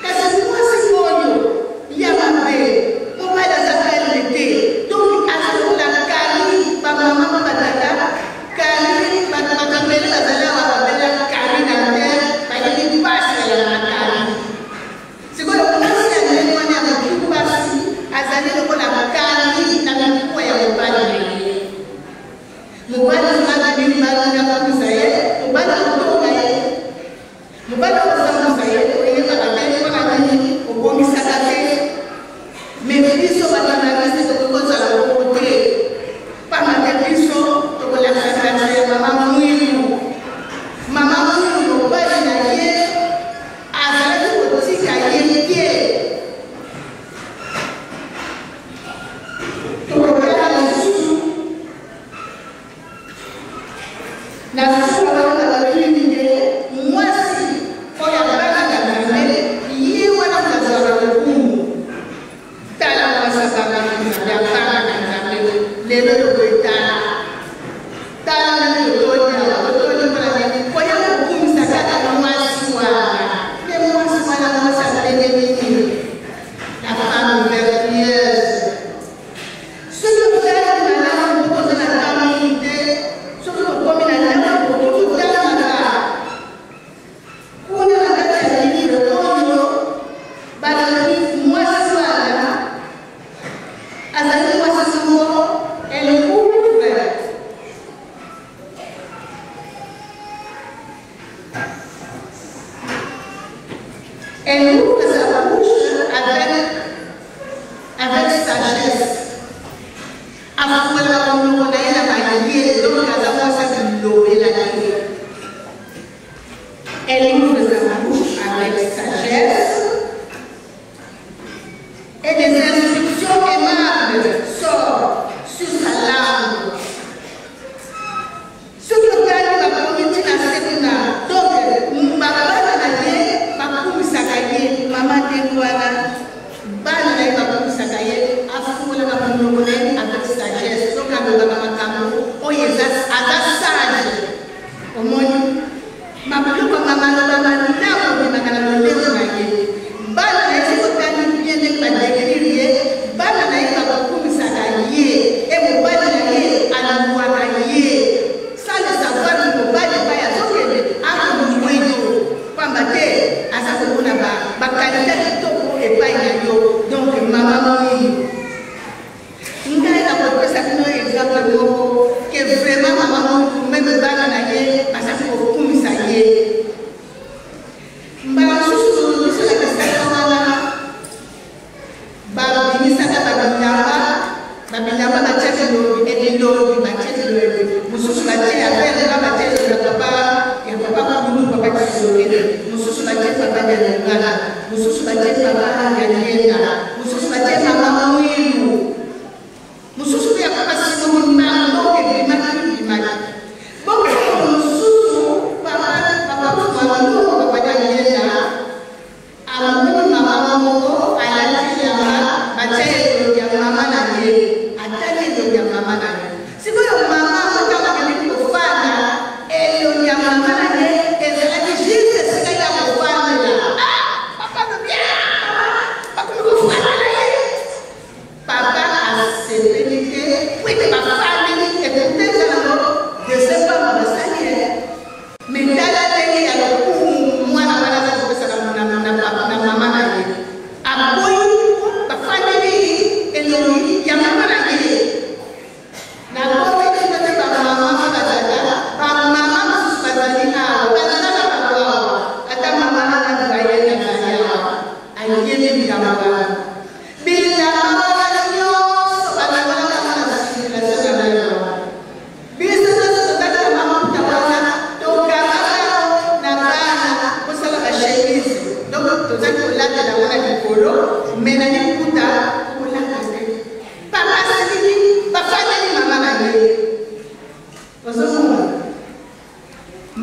Kasi mwasi oyo ya mabe, mobali aza calme te, donc azokola kali. Bamama ma batata kali, bato makambo ebele bazali awa babela kali na te, bayebi mpasi ya makali. Sikoyo mwasi ya ndenge wana ya motu mpasi azali lokola kali na mikuwa ya mobali na ye. Mobali abimi balongi akomisa ye, mobali akotonga ye, mobali akosambwisa ye, oyebaka te mpona nini obongisaka te. Mais biso bato na biso tokoki kozala bongo te, pamba te biso tokolakisa ndakisa ya mama Mwilu. Mama Mwilu, mobali na ye azalaki kotika ye te. Tokotala lisusu na suka wana, balobi nini? Mwasi oyo abangaka Nzambe, ye wana azalaka lokumu. Tala mwasi abangaka Nzambe, abangaka Nzambe. Lelo tokoetala, tala ndenge totoni awa, totoni mpona nini? Koya kokumisa kaka mwasi wana. Nde mwasi wana, mwasi ya ndenge nini? La femme vertueuse. Soki otali malamu, mpo oza na ntango mingi te, soki okomi na ndako, okoki kotangaka kuna na kati ya livre oyo balobi mwasi wana azali mwasi moko, elle ouvre Elle ouvre sa bouche avec sagesse. Afungolaka monoko na ye na mayele, donc aza mwasi bilobela na ye. Elle ouvre sa bouche avec sagesse et des instructions aimables sortent sur sa langue. Soki otali, bakomi ntina se kuna, donc bana na ye bakumisaka ye. Mama ndenge wana, bana na ye bakumisaka ye. Afungolaka monoko na ye avec sagesse, donc alobaka makambo oyo eza, aza sage. Omoni mabiloko maloba malamu obimaka na lolemo na ye. Bana na ye, soki otali bien ndenge badécrire ye, bana na ye bakokumisaka ye, e mobali na ye alongwaka ye.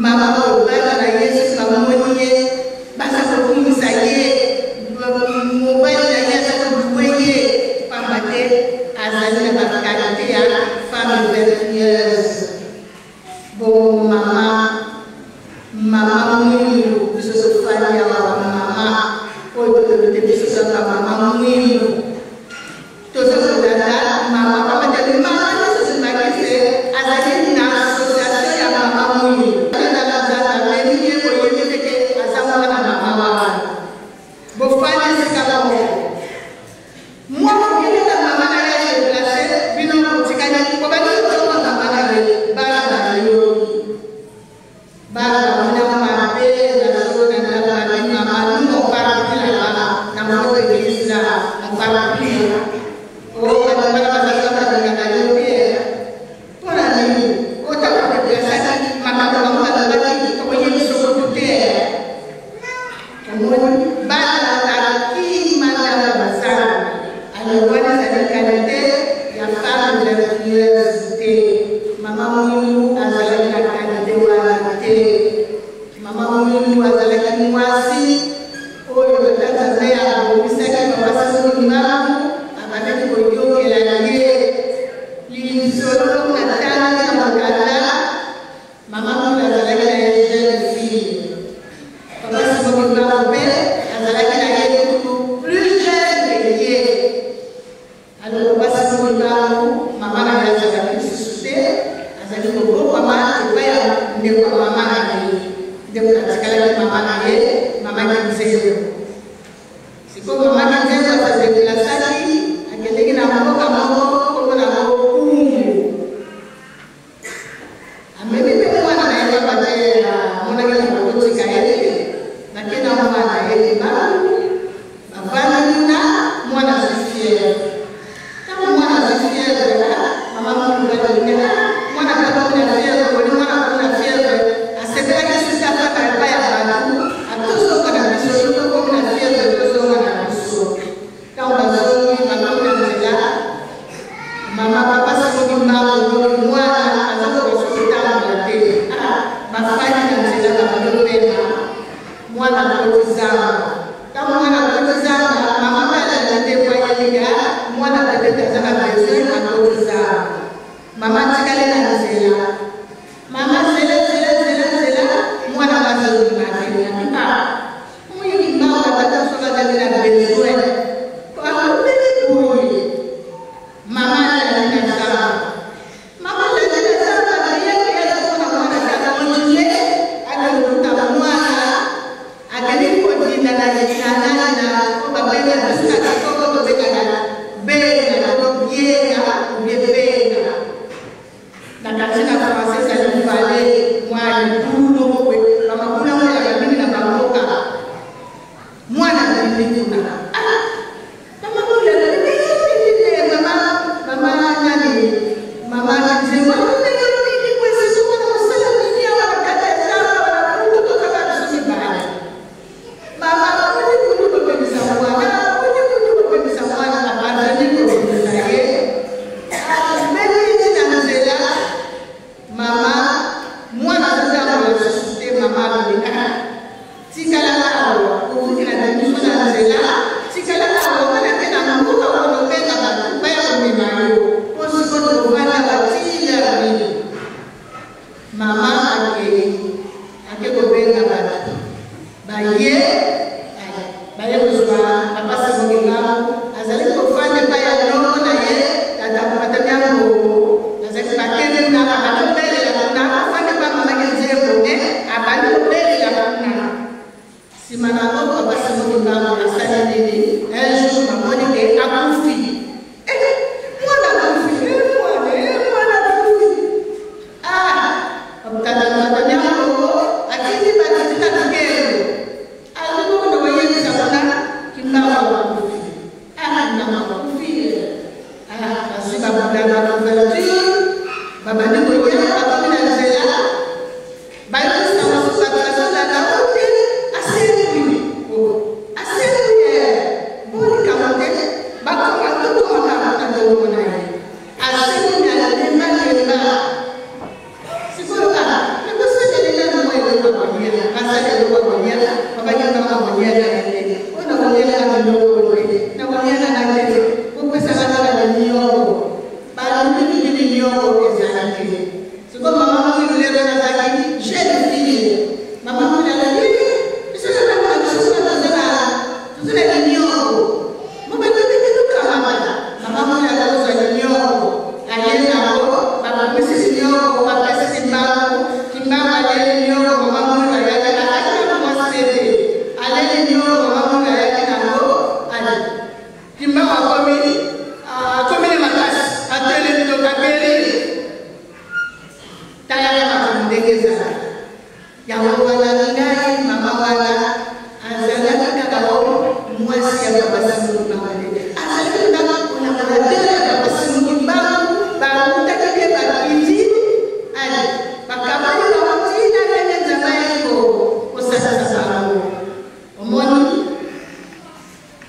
Mama oyo bana na ye soki bamoni ye baza kokumisa ye, mobali na ye aza kolouer ye, pamba te azali na ba qualité ya femme vertueuse. Bongo mama, mama mwindu, biso tofandi awa ba mama oyo tolobi te biso toza ba mama mwindu. Toza kolanda mama pamba te mama nyonso Simbakise azali na association ya mama mwindu. Amemi ye boyebi te ke aza mwana mama wana. Bofandi esika moko. Mwa mokili na mama na ye adeplace bino botikali bobandi kotonga mama na ye bana bayoki. Bana bamona mabe nazona na mabe mama nous on parle plus là-bas dans votre église là on parle plus. Oh bana bazalaka balingaka yo te mpo na nini otanga kodeplasaki makambo bango balobaki okoyebi sokotu te. Omoni bana bakima na bazanga alors wana ezali qualité ya femme vertueuse te. Mama Mwindu azalaki na qualité wana te. Mama Mwindu azalaki mwasi oyo tata Nzambe abongisaki papa Simon Kimbangu abandaki koyokela ye lisolo natangi na mokanda. Mama Mwindu azalaki na ye jeune fille. Papa Simon Kimbangu mpe azalaki na ye kutu plus jeune que ye. Alors papa Simon Kimbangu, mama na ye azalaki lisusu te, azali kobokwama epai ya ndeko ya mama na ye. Ndeko atikalaki mama na ye, mama Kinzembo. Sikoyo mama Kinzembo asedeplasaki, akendeki na mboka moko kombo na yango Kumbu. Amemi mpe mwana na ye pamba te amonaki na kotika ye te. Bake na mwana na ye Kimbangu, bavandi kuna, mwana azwi fièvre. Ntango mwana azwi fièvre, mama Mulumba alobi, mwana mpe akomi na fièvre, boni mwana akomi na fièvre, asepelaki susi afanda epai ya bato, atozonga na biso, soki okomi na fièvre tozonga na biso. Ntango bazongi, bakomi na nzela, mama papa Simon Kimbangu donc mwana aza koka soki kotambola te. Ah, bafandi na nzela babandi kopema, mwana akoti zamba. Ntango mwana akoti zamba, mama mpe alanda te po ayebi ke ah, mwana peut-être aza na besoin, akoti zamba. Mama atikali na nzela. Mama nzela nzela nzela nzela, mwana azobima te. Ah, moyini mama tata soki azali na besoin akomeli boye. Mama alandi na zamba, mama alandi na zamba, ayaki azomona mwana te, akontinue akoluka mwana, akende kodinda na nani na babenga biso na kikongo tobengaka benga to bienga obie benga. Na kati na français ezali vale mwa libulu moko boye, bamabulu yango ezalaka mingi na bamboka. Mwana abimi kuna, ah mama mama mama nani mama Nzembo ndenge nini boye sozomona mosala nini awa na kati ya zamba banakutu tozaka biso mibale. Mama boni kutu kopemisa mwana, boni kutu kopemisa mwana, abandani kobimisa ye, amemi ye na nzela. Mama mwana azotambola lisusu te. Mama alobi, ah tikala awa, okutela na biso na nzela, tikala awa wana te na mboka okobenga bato baya komema yo, mpo sikoyo tovanda batina nini. Mama akei, ake kobenga bato, baye baye kozwa papa Simon Kimbangu azali kofanda epai ya noko na ye tata Tata Ngongo. Azali bakende kuna, abandi kobelela kuna, afandi epai mama Kinzembo ne abandi kobelela kuna. Nsima na yango papa Simon Kimbangu asali nini? Un jour bamoni ke akufi. Eh, mwana akufi, eh, mwana, eh, mwana akufi. Ah, tata Tata Ngongo atindi bato tina Kikembo. Alingi kokende koyebisa kuna Kimbangu akufi. Ah, Kimbangu akufi. Ah, bazwi babunda ba couverture, babandi koya, bakomi na nzela, bayebisa basusu bato bazolanda ote asekwi. Talaka makambo ndenge ezalaka. Yango wana ngai mama wana azalaki kaka o mwasi ya papa Simon Kimbangu te. Azalaki na collaborateur ya papa Simon Kimbangu, bakutaki mpe bakiti, ale bakaboli bango ntina ndenge Nzambe ayaki kosalisa bango. Omoni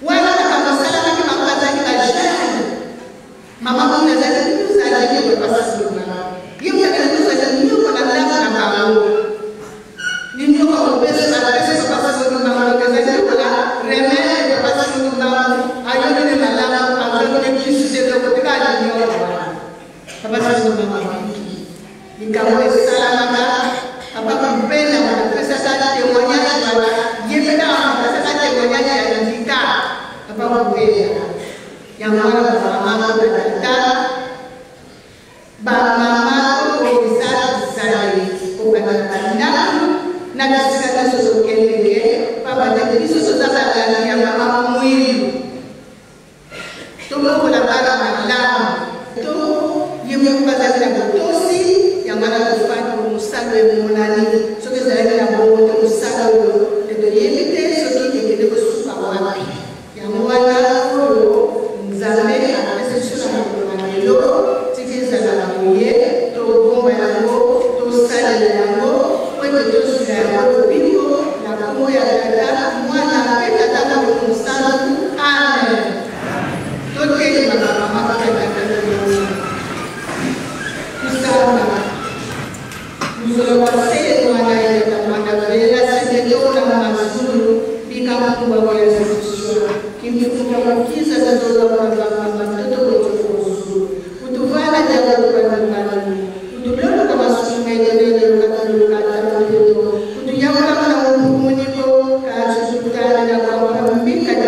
wana makambo asalamaki, bango bazalaki ba jeune. Mama Mona azalaki plus âgée que papa Simon Kimbangu. Ye moto akendaki kozwa linioko na ndako na bango. Linioko akopesa apesi papa Simon Kimbangu, donc ezali lokola remède. Papa Simon Kimbangu ayoki nde malamu, azwaki nde kisi te, eloko te, kaka linioko wana. Papa Simon Kimbangu abiki. Likambo esalamaka, papa Kupenda apesaka témoignage wana, ye mpe kaka apesaka témoignage ya ndika papa Kupenda. Yango wana bamama to batata, bamama tobongisa bizaleli kobanda na bandako na bisika nyonso tokendeke, pamba te biso toza balandi ya mama Mwilu. Tobokola bana malamu to ye moko bazali na botosi. Yango wana tofandi mosala emonani. Soki ezalaki na bongo te, mosala oyo nde toyebi te soki ekende kosuka wapi. Yango wana oyo Nzambe apesi biso na mokolo na lelo, tika ezala na boye, tobomba yango, tosalela yango, mpo ete tozwila yango lobiko na nkombo ya Tata, Mwana mpe Tata Molimo Mosantu. Amen. Totelema bamama mpe batata nyonso. Tusamba. Muzolo mwana yeta mwana vela seneto na mazulu bika mkubwa wa Yesu kimfuka mukiza tazola mwana mtoto wetu kutuvala jaga kwa nyumbani kutulolo kwa masumelele katuluka tamuto kutuyamula mwana mpumuniko katusutana na kwa mbika ya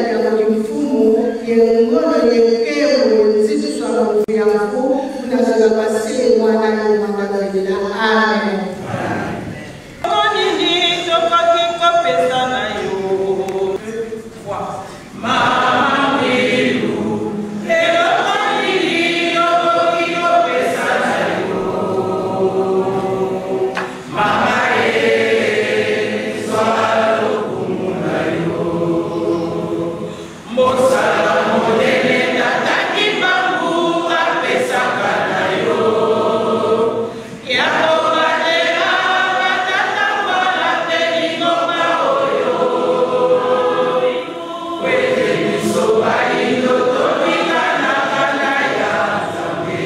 mfumu yengolo yekemo nzitu swa mfu kunazola basile mwana mwana vela. Amen. Nini tokoki kopesa na yo? Mama Mwilu, eloko nini tokoki kopesa na yo? Mama ye, zwa lokumu na yo. Mosala monene Tata Kimbangu apesaka na yo ya kobatela batata mpona mpe lingomba oyo, kwete biso bayindo tobika na kanda ya Nzambe.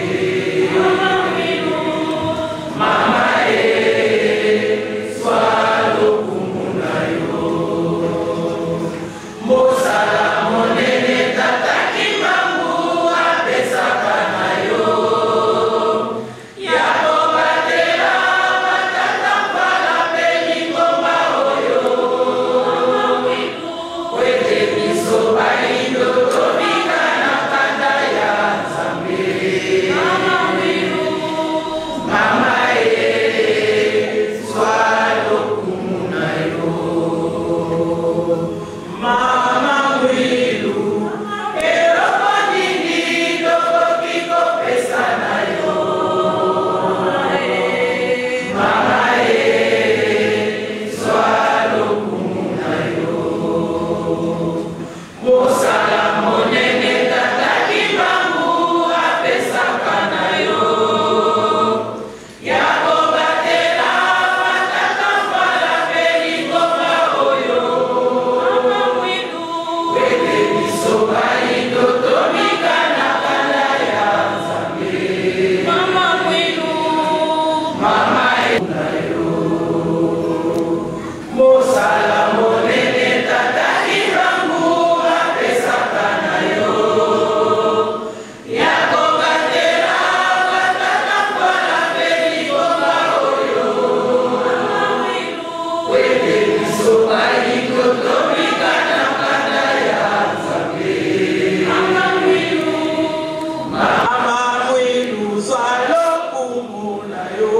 Mama ye, zwa lokumu na yo. Mosala monene Tata Kimbangu apesaka na yo ya kobatela batata mpala mpe lingomba oyo, kwete biso bayindo tobika na kanda ya Nzambe. Mama ye, zwa lokumu na yo. Mama Mwilu, eloko nini tokoki kopesa na yo? Mama ye, zwa lokumu na yo. Mosala monene Tata Kimbangu apesaka na yo ya kobatela batata mpala mpe lingomba oyo, kwete biso bayindo tobika na kanda ya Nzambe. Mama ye na yo. Mosala monene Tata Kimbangu apesaka na yo ya kobatela batata mpala mpe lingomba oyo, kwete biso bayindo tobika na kanda ya Nzambe. Mama Mwilu, zwa lokumu na yo.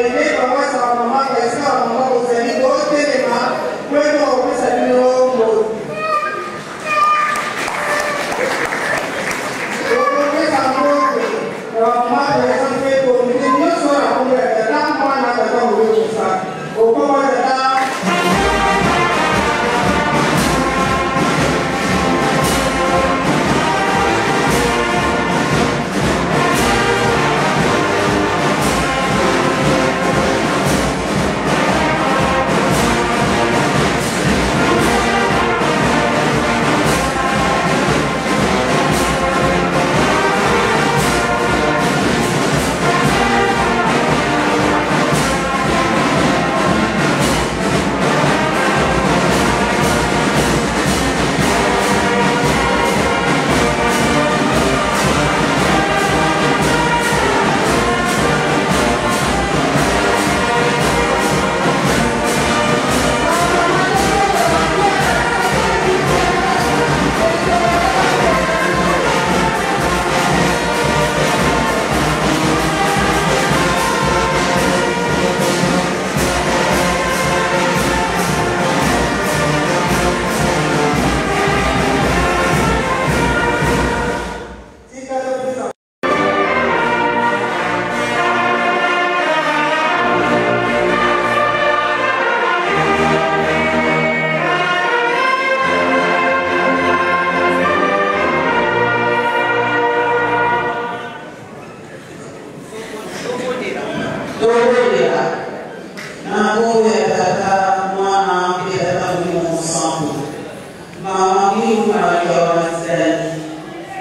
Baile paroisse ya bamama, esika bamama bozali, botelema po ete kopesa bino mbote. Tokopesa mbote na bamama présent mpe komite nyonso na kombo ya Tata, Mwana, Tata Molimo Mosantu. Okombo ya Tata. Tika topesa. Tobondela na nkombo ya Tata, Mwana mpe Tata Molimo Mosantu. Mama Mwindu Malaika wa Nazareti,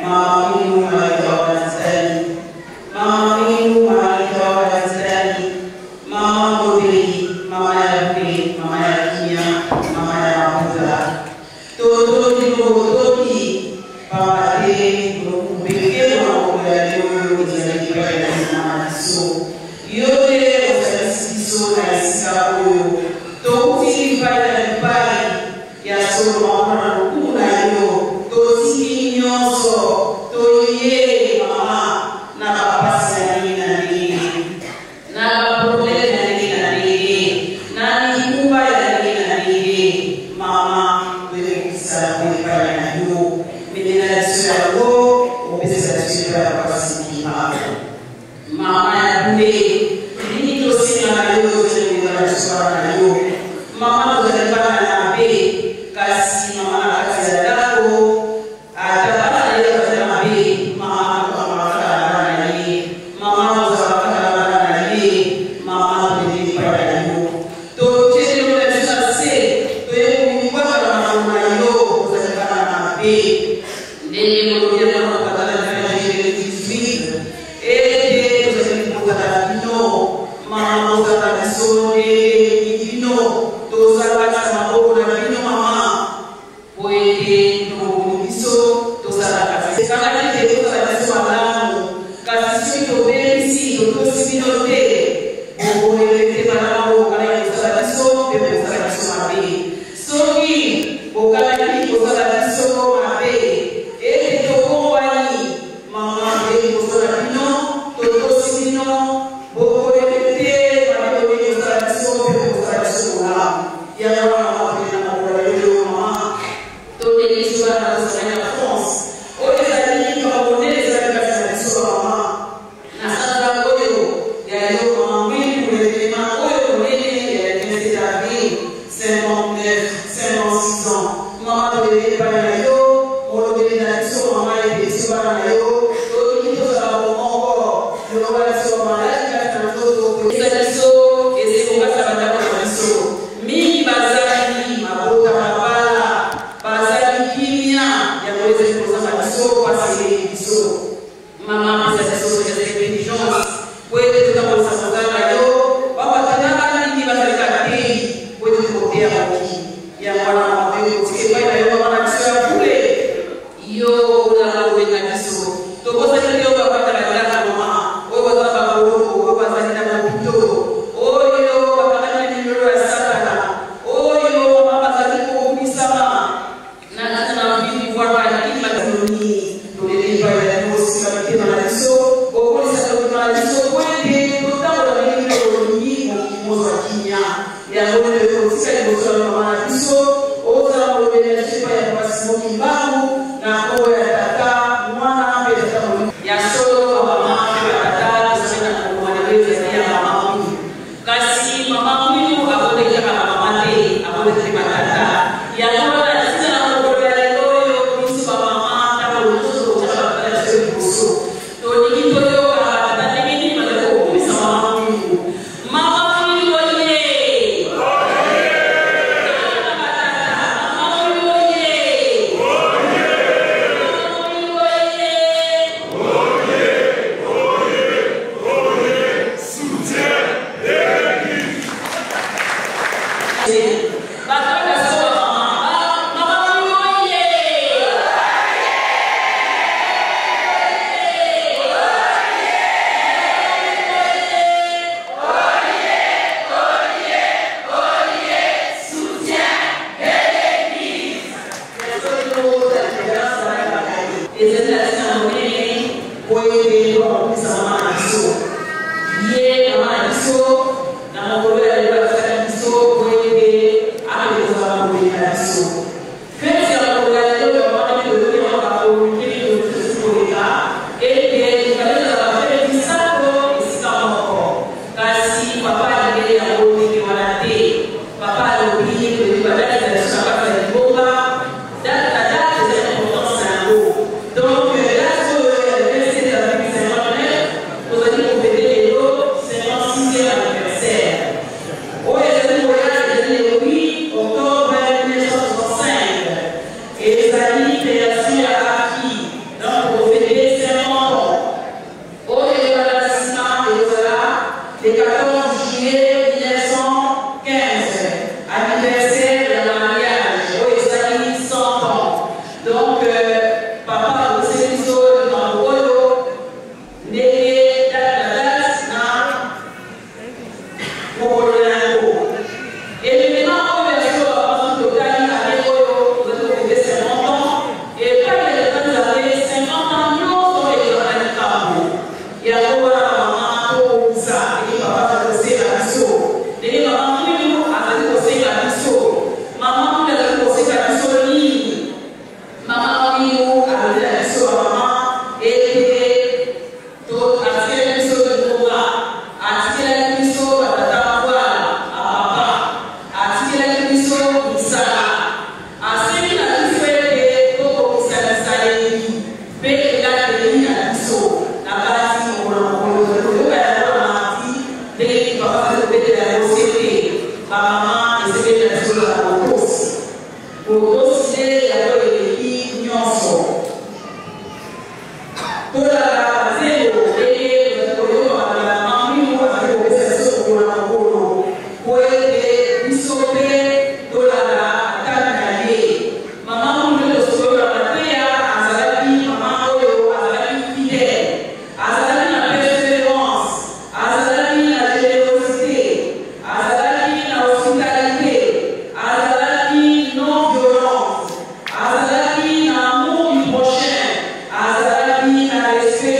Mama Mwindu Malaika wa Nazareti, Mama Mwindu Malaika wa Nazareti, Mama Mobeli, Mama ya Pe, Mama ya Kimia, Mama ya Mafuta. Totoki totoki, pamba te lokumbeke na mokolo ya lelo oyo ezali epai na mama na biso. Yo nde ozalisi biso na esika oyo touti bipai na bipai ya solo, mama, na lokumu na yo totiki nyonso, toye mama na bapasi na ndenge na ndenge, na baproblème na ndenge na ndenge, na mikumba ya ndenge na ndenge. Mama, toyekokisa yango epai na yo, memela biso yango, opesela biso epai ya pasi mima. Mama ya bule, nini tosenga na yo? Tozali koyeba biso bana na yo mama, tozali bana na mabe, kasi mama na kati ya ndako, ata bana na ye bazali mabe, mama tokamaka kaka na bana na ye, mama tozalaka kaka na bana na ye. Mama, toleli epai na yo, totieli na biso na se, toye komibwaka na makolo na yo. Ozali bana na mabe ndenge molobi ya mwana patala na 18 ete tozali kobotana na bino. Mama, ozala biso ndenge bino, tozala kati na maboko na bino mama, po ete tokokomi biso tozala kasi kaka ete tozala biso malamu, kasi soki tobebisi, totosi bino te, bokoyele te malamu bokanaki kosala biso mpe bokosala biso mabe. Soki bokanaki kosala biso mabe ete tokongwani mama mpe liboso na bino, totosi bino, bokoyele te mabe oyo kosala biso mpe bokosala biso bolamu. Yango wana mama, mpe na mokolo ya lelo mama, tondeli biso bana tozali na France oyo ezali likambo monene ezali kati na biso bamama na sanza oyo ya yo mama Mwindu, événement oyo monene ya 27 avril, 59 56 ans. Mama, toleli epai na yo, molobeli na biso mama, ete biso bana na yo tolingi tozala bomoko, longola biso bamaladi kati na nzoto, eza biso esengo kati na bandako na biso. Mingi bazali mabota mabala bazali kimia, yango ezali kozanga biso pasi eleki biso. Mama, pesa biso ezali intelligence po ete totambolisa mosala na yo. Babatanaka mingi bazali kaka te po ete tokoteya mokili. Yango wana mama, toyei kotika epai na yo mama na biso ya bule, yo olala kobenga biso. Tobosani te oyo bafandaka ndako mama, oyo baza na baboloko, oyo bazali na bahôpitaux, oyo bakangami na milolo ya Satana, oyo mama bazali kobumisama na ntina na mbibi pouvoir bakima. Toleli epai na yo, osika mitema na biso, okolisa tokima na biso po ete totambola ndenge bino olingi. biso na mokolo ya lelo atikaki biso po ete akende kozala molobeli na biso. Feti ya mokolo ya lelo ya mama ndenge toyoki yango na bacommunique mingi mosusu koleka ete ezali kozala bafeti misato esika moko. Kasi papa alingeli yango ndenge wana te. Papa alobi toyebi ba date na biso na kati ya lingomba, date na date ezali na importance na yango. Donc date oyo ya le 27 avril 59 tozali kofete lelo 56e anniversaire. Oyo ezali koya ezali le 8 octobre 1965. Ezali creation ya AFI. Donc tokofete 50 ans. Oyo ekolanda na sima ekozala le 14 juillet 1915, anniversaire ya mariage oyo esali 100 ans. Donc papa abongiseli biso likambo oyo ndenge date na date na mokolo na yango. Evenement oyo ya solo ba mama soki totali annee oyo tozali ko fete 50 ans, epai ya tata Nzambe 50 ans nionso ezalaka na likambo. Yango wana ba mama tobongisa ndenge papa azali kosenga biso, ndenge mama Muilu azali kosenga biso. Mama Muilu azali kosenga biso nini? Mama Muilu alobi na biso ba mama ete To atikelaki biso lingomba, atikelaki biso ba tata mvuala, ba papa, atikelaki biso misala. Asengi na biso ete tokokisa bizaleli mpe elateli na biso na kati mokolo na mokolo. Tozali koyoka yango na mardi ndenge nini papa azali kobetela yango sete. Ba mama, esengeli na biso tozala botosi. Botosi nde yango eleki nyonso. Tolanda banzembo ndenge tozali koyoka maloba ya Mama Mwilu azali kopesa biso mokolo na mokolo, mpo ete biso mpe tolanda tata na ye. Mama Mwilu nde tosolola mateya, azalaki mama oyo azalaki fidèle, azalaki na perseverance, azalaki na generosite, azalaki na hospitalite, azalaki non violente. Azalaki na amour du prochain, azalaki na respect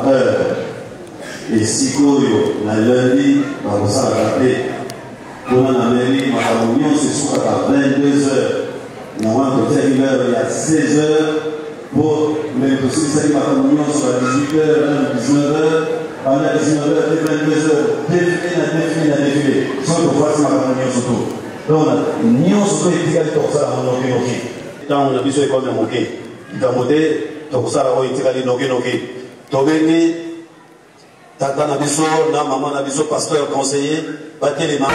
heure. Esika oyo na lundi bakosalaka te mpona na mairie makambo nyonso esukaka 22 heures. Yango wana totiaki l'heure ya 16 heures mpo me tosilisaki makambo nyonso ba 18 heures na 19 heures, banda 19 heures te 22 heures, defile na defile na defile, soki tofasi makambo nyonso to donc nyonso to etikali tokosala yango nokinoki. Ntango na biso ekomi moke, likambo te, tokosala oyo etikali nokinoki. Tobengi tata na biso na mama na biso pasteur conseiller batelema.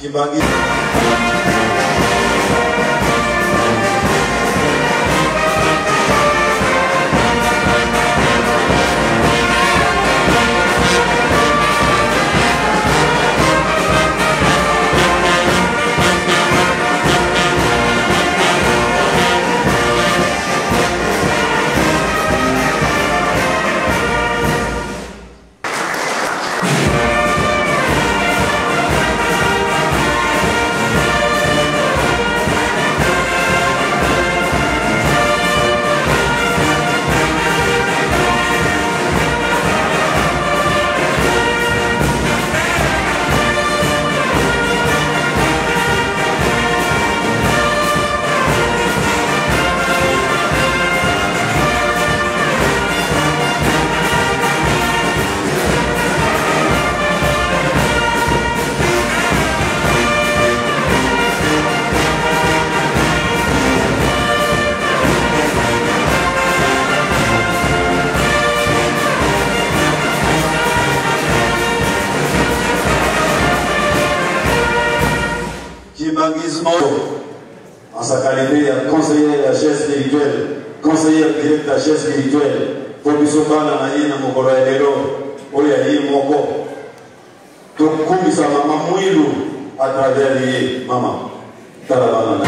Kimbangi. Kimbanguisme en sa qualité ya conseiller ya chaire spirituelle, conseiller direct ya chaire spirituelle, mpo biso bana na ye na mokolo ya lelo oyo ya ye moko tokumisa mama Mwilu à travers ye. Mama, tala bana na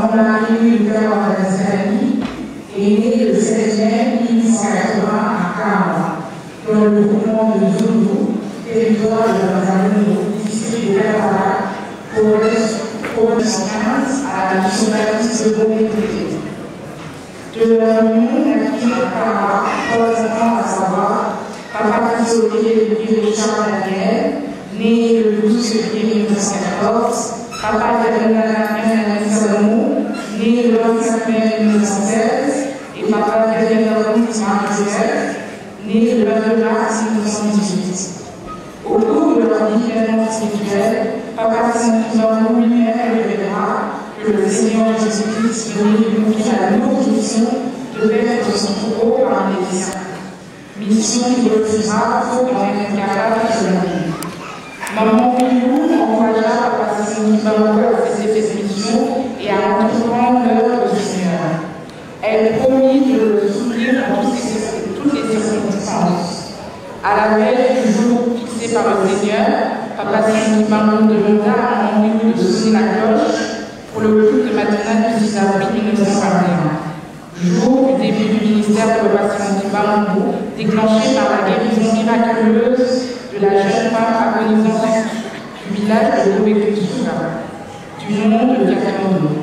Maman Marie Luther est née le 7 mai 1880 à Kawa, dans le groupement de Zulu, territoire de Tanzanie, district de Kampala, province 15 à la mission baptiste de Bomété. De leur union naquit à Kawa trois enfants, à savoir Papa Tisolier Louis Richard Daniel, né le 12 février 1914, Papa Daniel Salomon, né le 25 mai 1916, et Papa Daniel Marie-Joseph, né le 22 mars 1918. Au cours de leur vie pleinement spirituelle, Papa Saint lui-même révélera que le Seigneur Jésus-Christ lui confie la lourde mission de paître son troupeau parmi les saints. Mission qu'il refusera faute d'en être capable selon lui. Maman Milou encouragea Papa Simon Kimbangu à accepter cette mission et à entreprendre l'œuvre du Seigneur. Elle promit de le soutenir dans toutes les circonstances. À la veille du jour fixé par le Seigneur, Papa Simon Kimbangu demanda à Maman Milou de sonner la cloche pour le culte matinal du 6 avril 1921. Jour du début du ministère de Papa Simon Kimbangu, déclenché par la guérison miraculeuse de la jeune femme agonisante du village de Gobekutsuka, du nom de Katondo.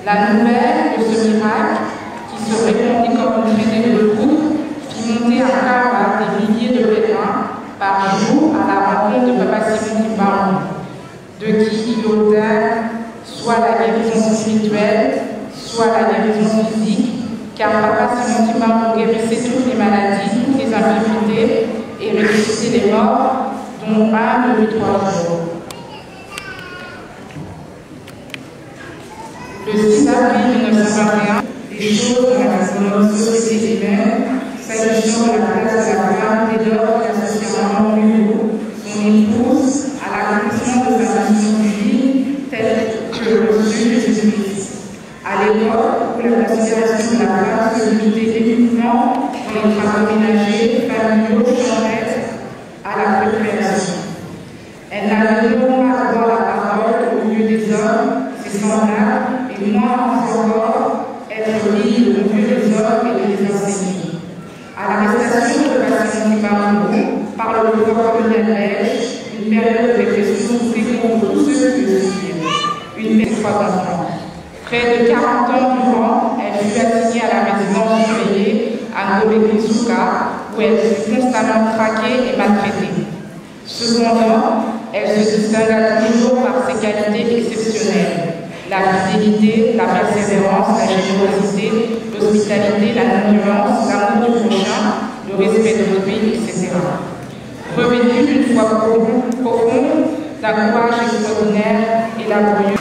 La nouvelle de ce miracle, qui se répandit comme une traînée de poudre, fit monter à Kawa des milliers de pèlerins par jour à la rencontre de Papa Simon Kimbangu, de qui il obtint soit la guérison spirituelle, soit la guérison physique, car Papa Simon Kimbangu guérissait toutes les maladies, toutes les infirmités et ressuscitait les morts, dont un depuis 3 jours. Le 6 avril 1921, les choses dans la société humaine, s'agissant de la place de la femme, dès lors qu'associée à Maman Milou, son épouse, à l'accomplissement de sa mission divine telle que reçue de Jésus-Christ. À l'époque où la considération de la femme se limitait uniquement dans les travaux ménagers, familiaux, champêtres, à la procréation. Elle n'avait non pas droit à la parole au milieu des hommes, ses semblables, et moins encore être libre au milieu des hommes et de les enseigner. À l'arrestation de Papa Simon Kimbangu par le pouvoir colonial belge, une période de répression s'ouvrit contre tous ceux qui le suivaient. Une mère de 3 enfants. Près de 40 ans durant, elle fut assignée à la résidence surveillée à Ngobekisuka, où elle fut constamment traquée et maltraitée. Cependant, elle se distingua toujours par ses qualités exceptionnelles: la fidélité, la persévérance, la générosité, l'hospitalité, la non-violence, l'amour du prochain, le respect d'autrui, etc. Revêtue d'une foi profonde, d'un courage extraordinaire et laborieux.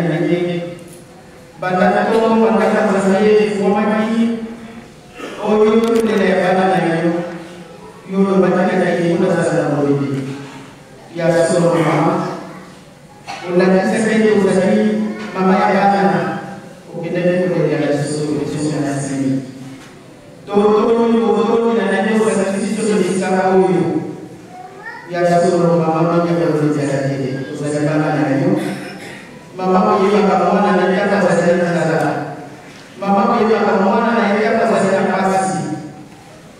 na ndenge banda ntongo banda nzambe efungwamaki oyo tondela ya bana na yo yo olobaki na ye mpo nazala na boyebi ya solo. Mama, olakisaki ete ozali mama ya bana, okendaki kolela biso biso na nsimi. Totoni botoni na ndenge osakisi biso na esika oyo. Ya solo, mama mingi akozala te, ozali bana na yo. Mama oyebaka mwana na ye ntango azali na nzala, mama oyebaka mwana na ye ntango azali na mpasi.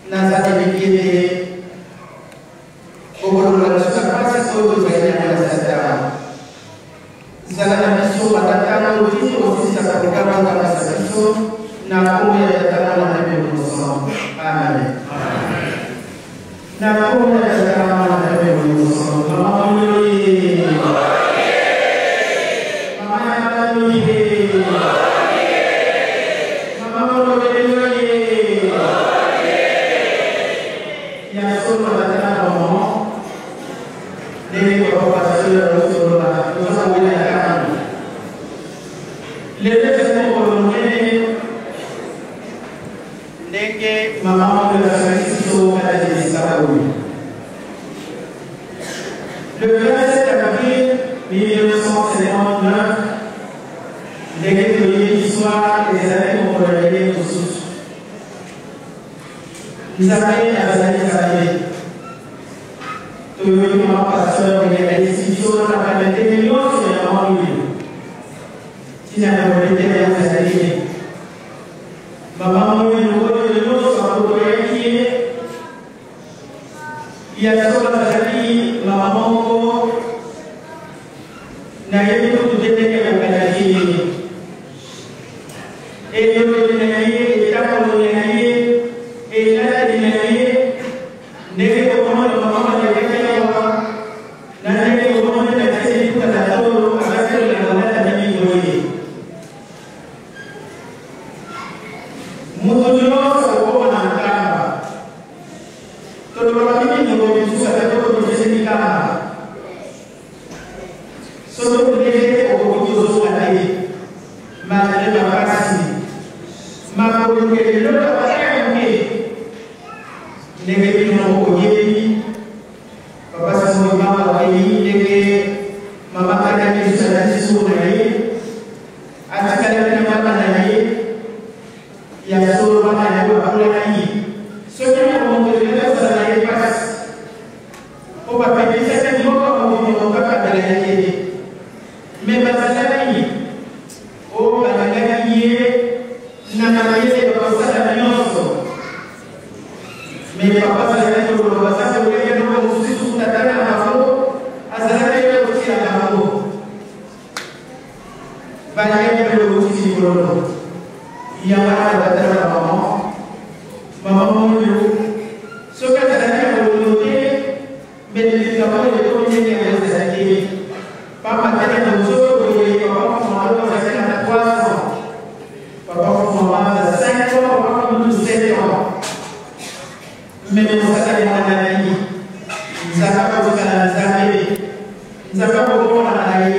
Naza eleki ete okolongola biso na mpasi oyo tozali yango na satana. Zala na biso banda ntango tini kosilisa programme okangisa biso na nkombo ya Tata, Mwana mpe Molimo Santu. Amen. Na nkombo ya Tata, Mwana mpe Molimo Santu. Mama oye, mama ya bana oye, mama molobeli oye. Ya solo, batata na bamama, ndenge papa pasteur azosolola, toza kowela ntango. Lelo ezali mokolo monene, ndenge mama oyo asangisi biso kati na esika oyo. Le 27 avril 1959, ndenge toyebi histoire, ezali mokolo ya ye mosusu. Nzambe azali Nzambe. Toyoki mama pasteur ndenge ayebisi biso na bandenge nyonso ya mama oyo. Ntina ya kolete na yango ezali te mama oyo oyo nyonso akotoyaki ye. Ya solo, azali mama moko nayebi kutu te ndenge akokandaki ye, elobeli na ye, etamboli na ye, elateli na ye, ndenge komona mama balekaki awa na ndenge komona na tie liputa na tolo, azali na kolata mingi boye. Moto nyonso akokoma na nkamba. Tolobaka mingi mingo misusu, ata tokotoseli nkamba. Soki okendeki, okoki kozonga te malgré makasi makolokele eloko ata ya moke. Ndenge bino moko boyebi, papa Simon Kimbangu akei, ndenge mama Kanya Yesu alati solo na ye, atikalaki na bana na ye. Ya solo, bana na ye bakolaki. Soki mokonzi azala na ye mpasi po bapekisaki moko mokili kaka mbela ye te, me bazalaki oyo balingaki ye na mayele, bakosala nyonso. Me papa azalaki koloba sasa koyaki eloko mosusu, tata na bango azalaki ye kotia bango, balingaki eloko kotisi likolo yango wana. Batata na mama, mama oyo soki azalaki na bolingo te, mbele likambo oyo ekomi ndenge yango ezalaki. Pamba te na nzoto boye, papa Fumalo azalaki na 3 ans, papa Fumama na 5 ans, papa Fumutu 7 ans. Me mosala emonanaki. Nzambe akozala na Nzambe, Nzambe akokomona na ye.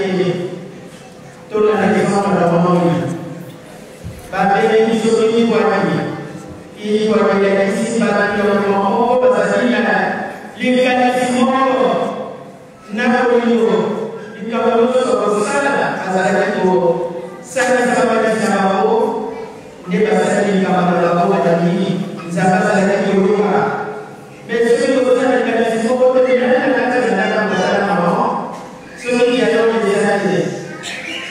Tolanda exemple na mama oyo. Babeleki soki ikwaki ikwaki elakisi bato ya moko bazali na likanisi moko na bolingo. Likambo nyonso kosala, azalaki kosalisa balisi na bango. Nde basali likambo na bango, balingi Nzambe azalaki koyoka. Me soki kozala likanisi moko te nani na kati ya ndako, bazala na mama, soki ya yo eza te,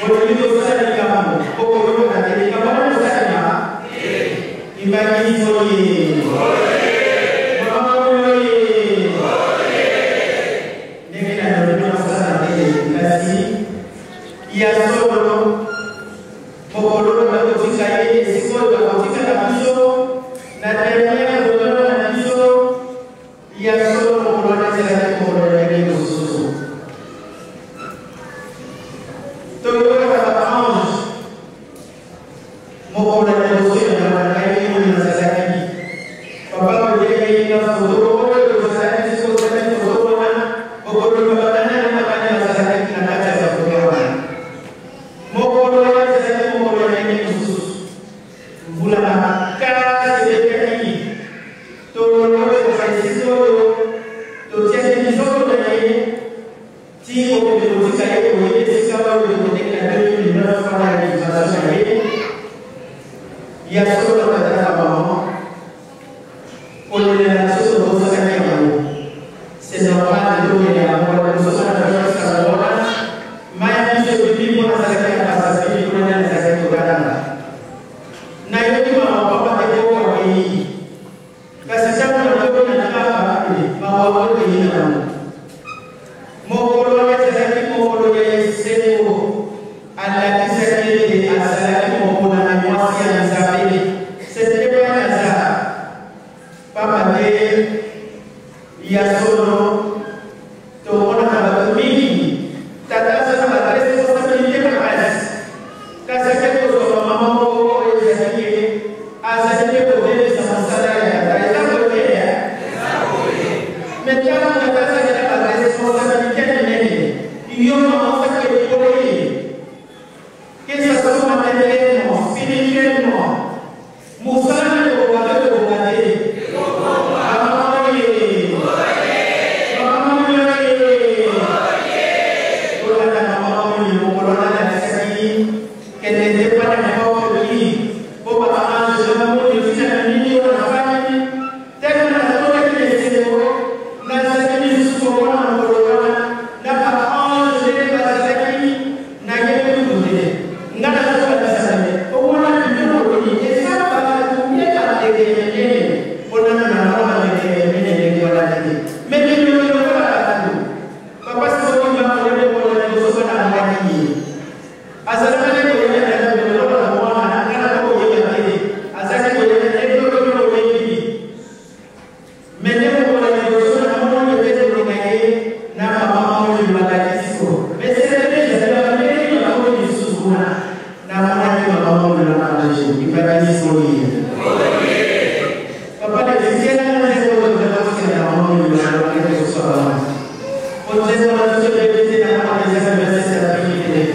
olingi kosala likambo, okoyoka te likambo wana kosalema. Ibaki oye, mama oye, ndenge na lobi na kosala te. Kasi ya solo, mokolo bakotika ye esika oyo bakotikaka biso na dernière demeure na biso, ya solo, mokolo wana ezalaki mokolo ya ndenge mosusu. Toyokaka baange. Mokolo ya liboso ya nyama na ngai oyo nazalaki, papa koyei na foto oyo tozalaki. Soki ozalaki foto wana, okoluka bakana na bakana bazalaki na kati ya bafoto wana. Ya solo tata na mama kolela na biso tobosaki yango, c'est normal tolela yango. Wana biso na biso wana mai biso ebibi mpo nazalaki na Brazzaville kuna nde nazalaki kotanga. Nayoki mama papa te koka kei, kasi ntango nakomi na Nkamba, mawa oyo eyi nango. Mokolo wana ezalaki mokolo ya esengo. Alakisaki ete azalaki moponami mwasi ya Nzambe. C'était pas un hasard, pamba te ya solo tomonaka bato mingi, tata aza na baresponsabilité makasi, kasi ake kozwa mama moko oyo ezali ye azali mpe kobebisa mosala ya tata. Eza boye te? Mais ntango tata azali na baresponsabilité minene, yo mama osaki épauler, que ça soit matériellement, spirituellement, mosala na ekobonga te, ekobonga te. Bamama oye, bamama oye, tolanda mama oyo. Mokolo wana nalakisaki qu'elle n'était pas n'importe qui, po baange na moni tina nini oyo nafandi teke nazokaki na esengo. Nazalaki lisusu komona mokolo wana na baange ndenge bazalaki, nayebi kutu te. Nga nazokanisa me omona biloko eza bato nde bandeke minene, mpona na mona bandeke minene ndenge wana te, me biloko lokola bato. Papa soki bakolebe mokolo liboso wana amwaki ye, azalaka nde koyeba na Nzambe lokola mwana. Nga na koyeba te, azalaki koyeba ndenge okoki koyebi. Me nde mokolo ya liboso namoni ebeteli na ye na mama oyo balakisi ko, mais c'était ezali bandenge bakomi lisusu kuna. Namonaki mama oyo na ange ibakisi oye. Papa letikiela nzembo oyo tozakosela na mama oyo na bakende kosala wana po nzembo na biso ebeti na mama eza verset ya Bible.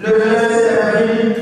Le 27 avril,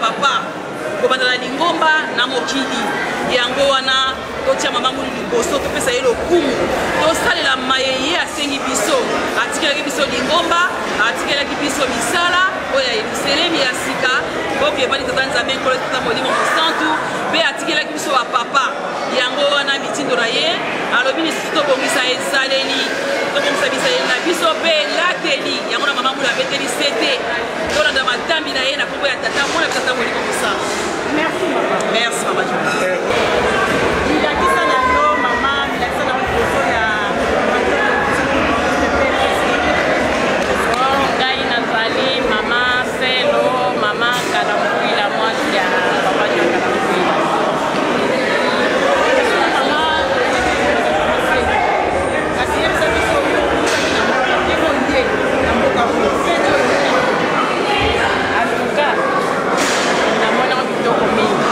bapapa kobanda na lingomba na mokili. Yango wana totia mama Mwilu liboso, topesa ye lokumu, tosalela maye ye asengi biso. Atikelaki biso lingomba, atikelaki biso misala oyo ya Yelusalemi ya sika, oyo evandi Tata Nzambe Nkolo Tata Molimo Mosantu, mpe atikelaki biso bapapa. Yango wana mitindo na ye alobi lisusu tobongisa ezaleli, tobongisa bizaleli na biso mpe elateli yango. Na mama Mwilu abeteli sete, tolanda matambi na ye na kombo ya Tata Mwana Tata Molimo Mosantu. Merci mama. Merci mama. Milakisa na yo mama, milakisa na yo liboso ya Ngai nazali mama Selo, mama Kalambuila, mwasi ya papa Kalambuila. Kasi yebisa biso, yo okutaki na mboka ndenge oye na mboka oyo, fete oyo? En tout cas, namonaka kitoko mingi.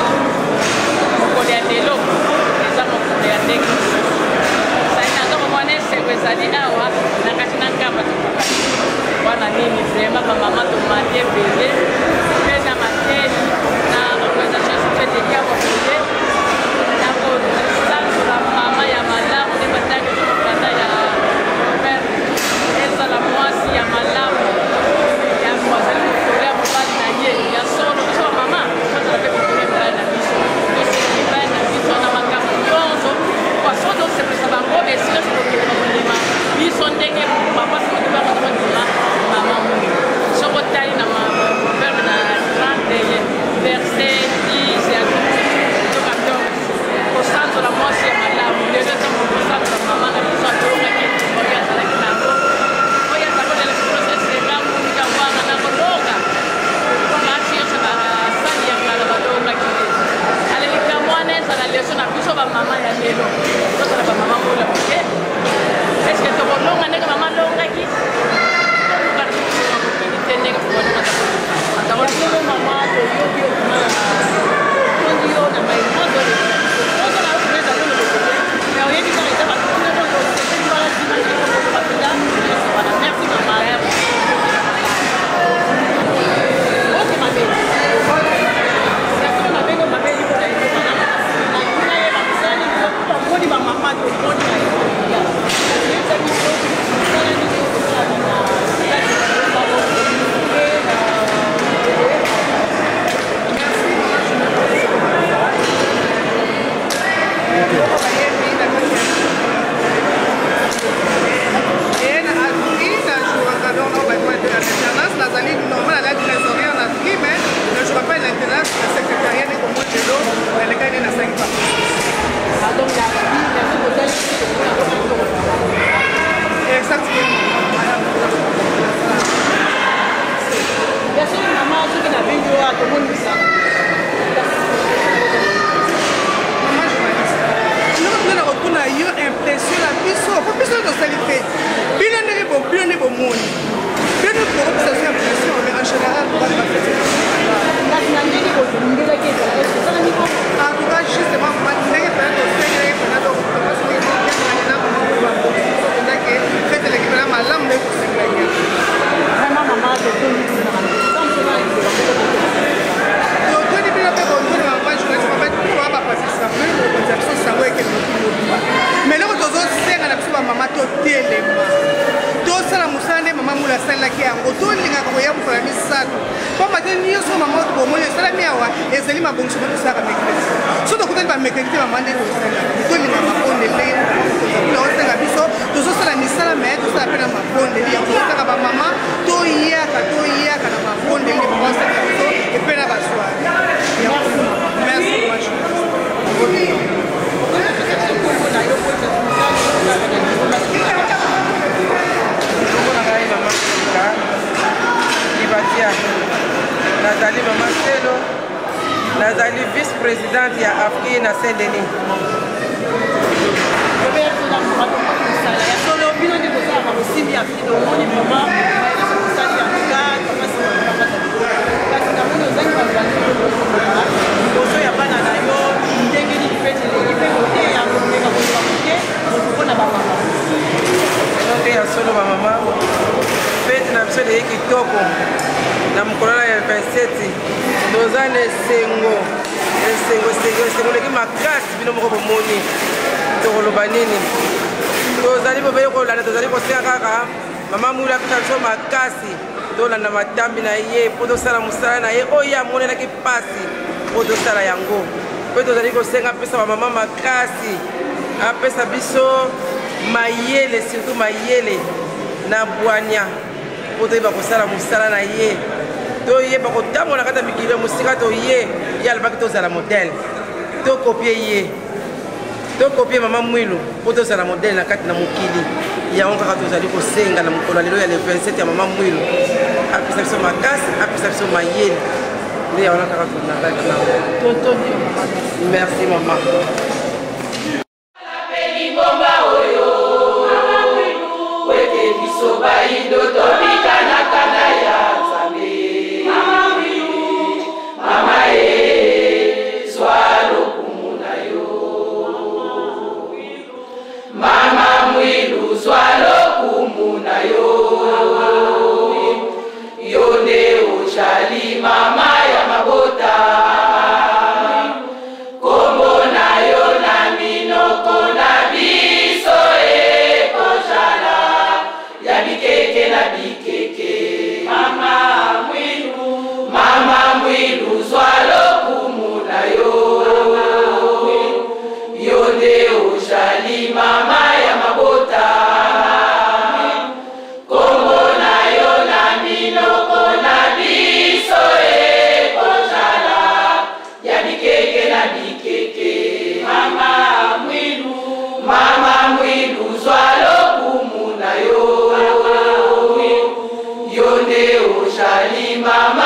Mokolo ya lelo eza mokolo ya ndenge mosusu. Sali na nzoko mwana, esengo ezali awa na kati na Nkamba. Tokokani wana nini? Vraiment, bamama tomati ebele mpe na mateli na organisation sociale ekama boye na kosanzola mama ya malamu nde batangi mokanda ya Proverbe. Ezala mwasi ya malamu, yango azali mokolo ya mobali na ye ya solo. Biso bamama tozala mpe mokolo ya mibali na biso, toseka mibali na biso na makambo nyonso. Façon tosepelisa bango, esika tokokende bakondima biso ndenge papa soki bango tokondima mama Mwilu. Soki otali na Proverbe na 31 verset 10 ya 12 to 14, kosanzola mwasi ya malamu. Lelo eza kosanzola mama na biso, atongaki oyo azalaki nango, oyo azalaki na likolo wana na kolonga basi nyonso, basali ya kala balongaki te. Ale likambo wana ezala leso na biso bamama ya lelo. Tozala bamama mola moke. Est-ce tokolonga ndenge mama alongaki? Toluka mokili te ndenge Solo mama, toyoki yo kuma, tondi yo na mai nyonso ozala okomeza yo loboko te, mais oyebi kaka eza bato kuna oyo osepeli wana nsima ndenge okoloba mpenza nyonso wana. Merci mama. Ok, mabe ya solo, nabengo mabe liko na eloko na yeba mosala nini. Bamoni bamama, tomoni na eloko oyebisa biso mosala nini okosala na kati ya bango mpe na Merci mama journaliste. Moko bayebi na kati ya na AFRI, najouaka donc bâtiment de l'alternance. Nazali normal, nazali trésorière na AFRI, mais najouaka pas l'alternance na secrétariat. Nde komoi lelo nalekaki nde nasalaki pa. Donc la vie, merci kotali. Exactement. Ya solo mama, soki nabengi oyo tomoni misala. Mama journaliste, eloko tuna na kotuna yo, impression na biso, po biso tosali fête, bino ndenge bino nde bomoni, bino tokopesa so impression, mais en général bana bafête. Kasi na ndenge bozongelaki, ezalaka esalami bongo? En tout cas, justement, ndenge mpena tosengelaki mpena, donc na mama babongaki fête eleki mpena malamu ndenge tosengelaki. Vraiment mama, totondi bino na Totoni bino mpe bondoni. Mama journaliste, mama mpo bapasisa mpe mokonzi ya biso sango ekende mokili mobimba. Mais eloko tozosenga na biso bamama, totelema, tosala mosala nde mama Mwilu asalelaki yango. Tolingaka koya mokolo ya misato, pamba te nyonso mama bomoni esalami awa ezali mabongiso mo tosalaka mercredi. So tokutani bamercredi te, mama, nde tosalaka. Tolinga mabondeli osenga biso, tozosala misala, mais tosala mpe na mabondeli. Yango tozosaka bamama, toyaka, toyaka na mabondeli nde mama osenga biso epe na basoirée. Merci mama journaliste. Kombo na ngai mama Sika Libatia, nazali mama Selo, nazali vice présidente ya AFRI na Saint Denis. Ya solo, bino nde bosalaka bosimbi ya bino, omoni vraiment osali ya nga, kasi namoni ozangi baloba liboso ya bana na yo. Ndenge nini mpe eleki mpe koteya komeka koloba moke mpona bamama? Te, ya solo bamama, fête na biso eleki kitoko na mokolo ya 27. Toza na esengo, esengo, esengo, esengo eleki makasi. Bino moko bomoni tokoloba nini. Tozali bobeli kolanda, tozali kosenga kaka mama Mwilu apesa biso makasi, tolanda matambi na ye mpo tosala mosala na ye oyo ye amonelaki mpasi mpo tosala yango. Mpe tozali kosenga apesa bamama makasi, apesa biso mayele, surtout mayele na bwanya mpo toyeba kosala mosala na ye, toyeba kotambola na kati ya mikili ya mosika. Toye ye alobaki tozala modèle, tokopie ye, tokopie mama Mwilu mpo tozala modèle na kati na mokili. Yango kaka tozali kosenga na mokolo ya lelo ya le 27 ya mama Mwilu, apesa biso makasi, apesa biso mayele. Nde yango kaka tonazalaki nango. Merci mama. Lingomba oyo wete biso bayindo tobika na kanda ya Nzambe. Mama e, zwa lokumu na yo. Mama Mwilu, zwa lokumu na yo. Yo nde ozali mama ya mabota. Kombo na yo na minoko na biso ekozala ya bikeke na bikeke. Mama Mwilu, mama Mwilu, zwa lokumu na yo. Yo nde ozali mama ya mabota. Kombo na yo na minoko na biso ekozala ya bikeke na bikeke. Mama Mwilu, mama Mwilu, zwa lokumu na yo. Yo nde ozali mama.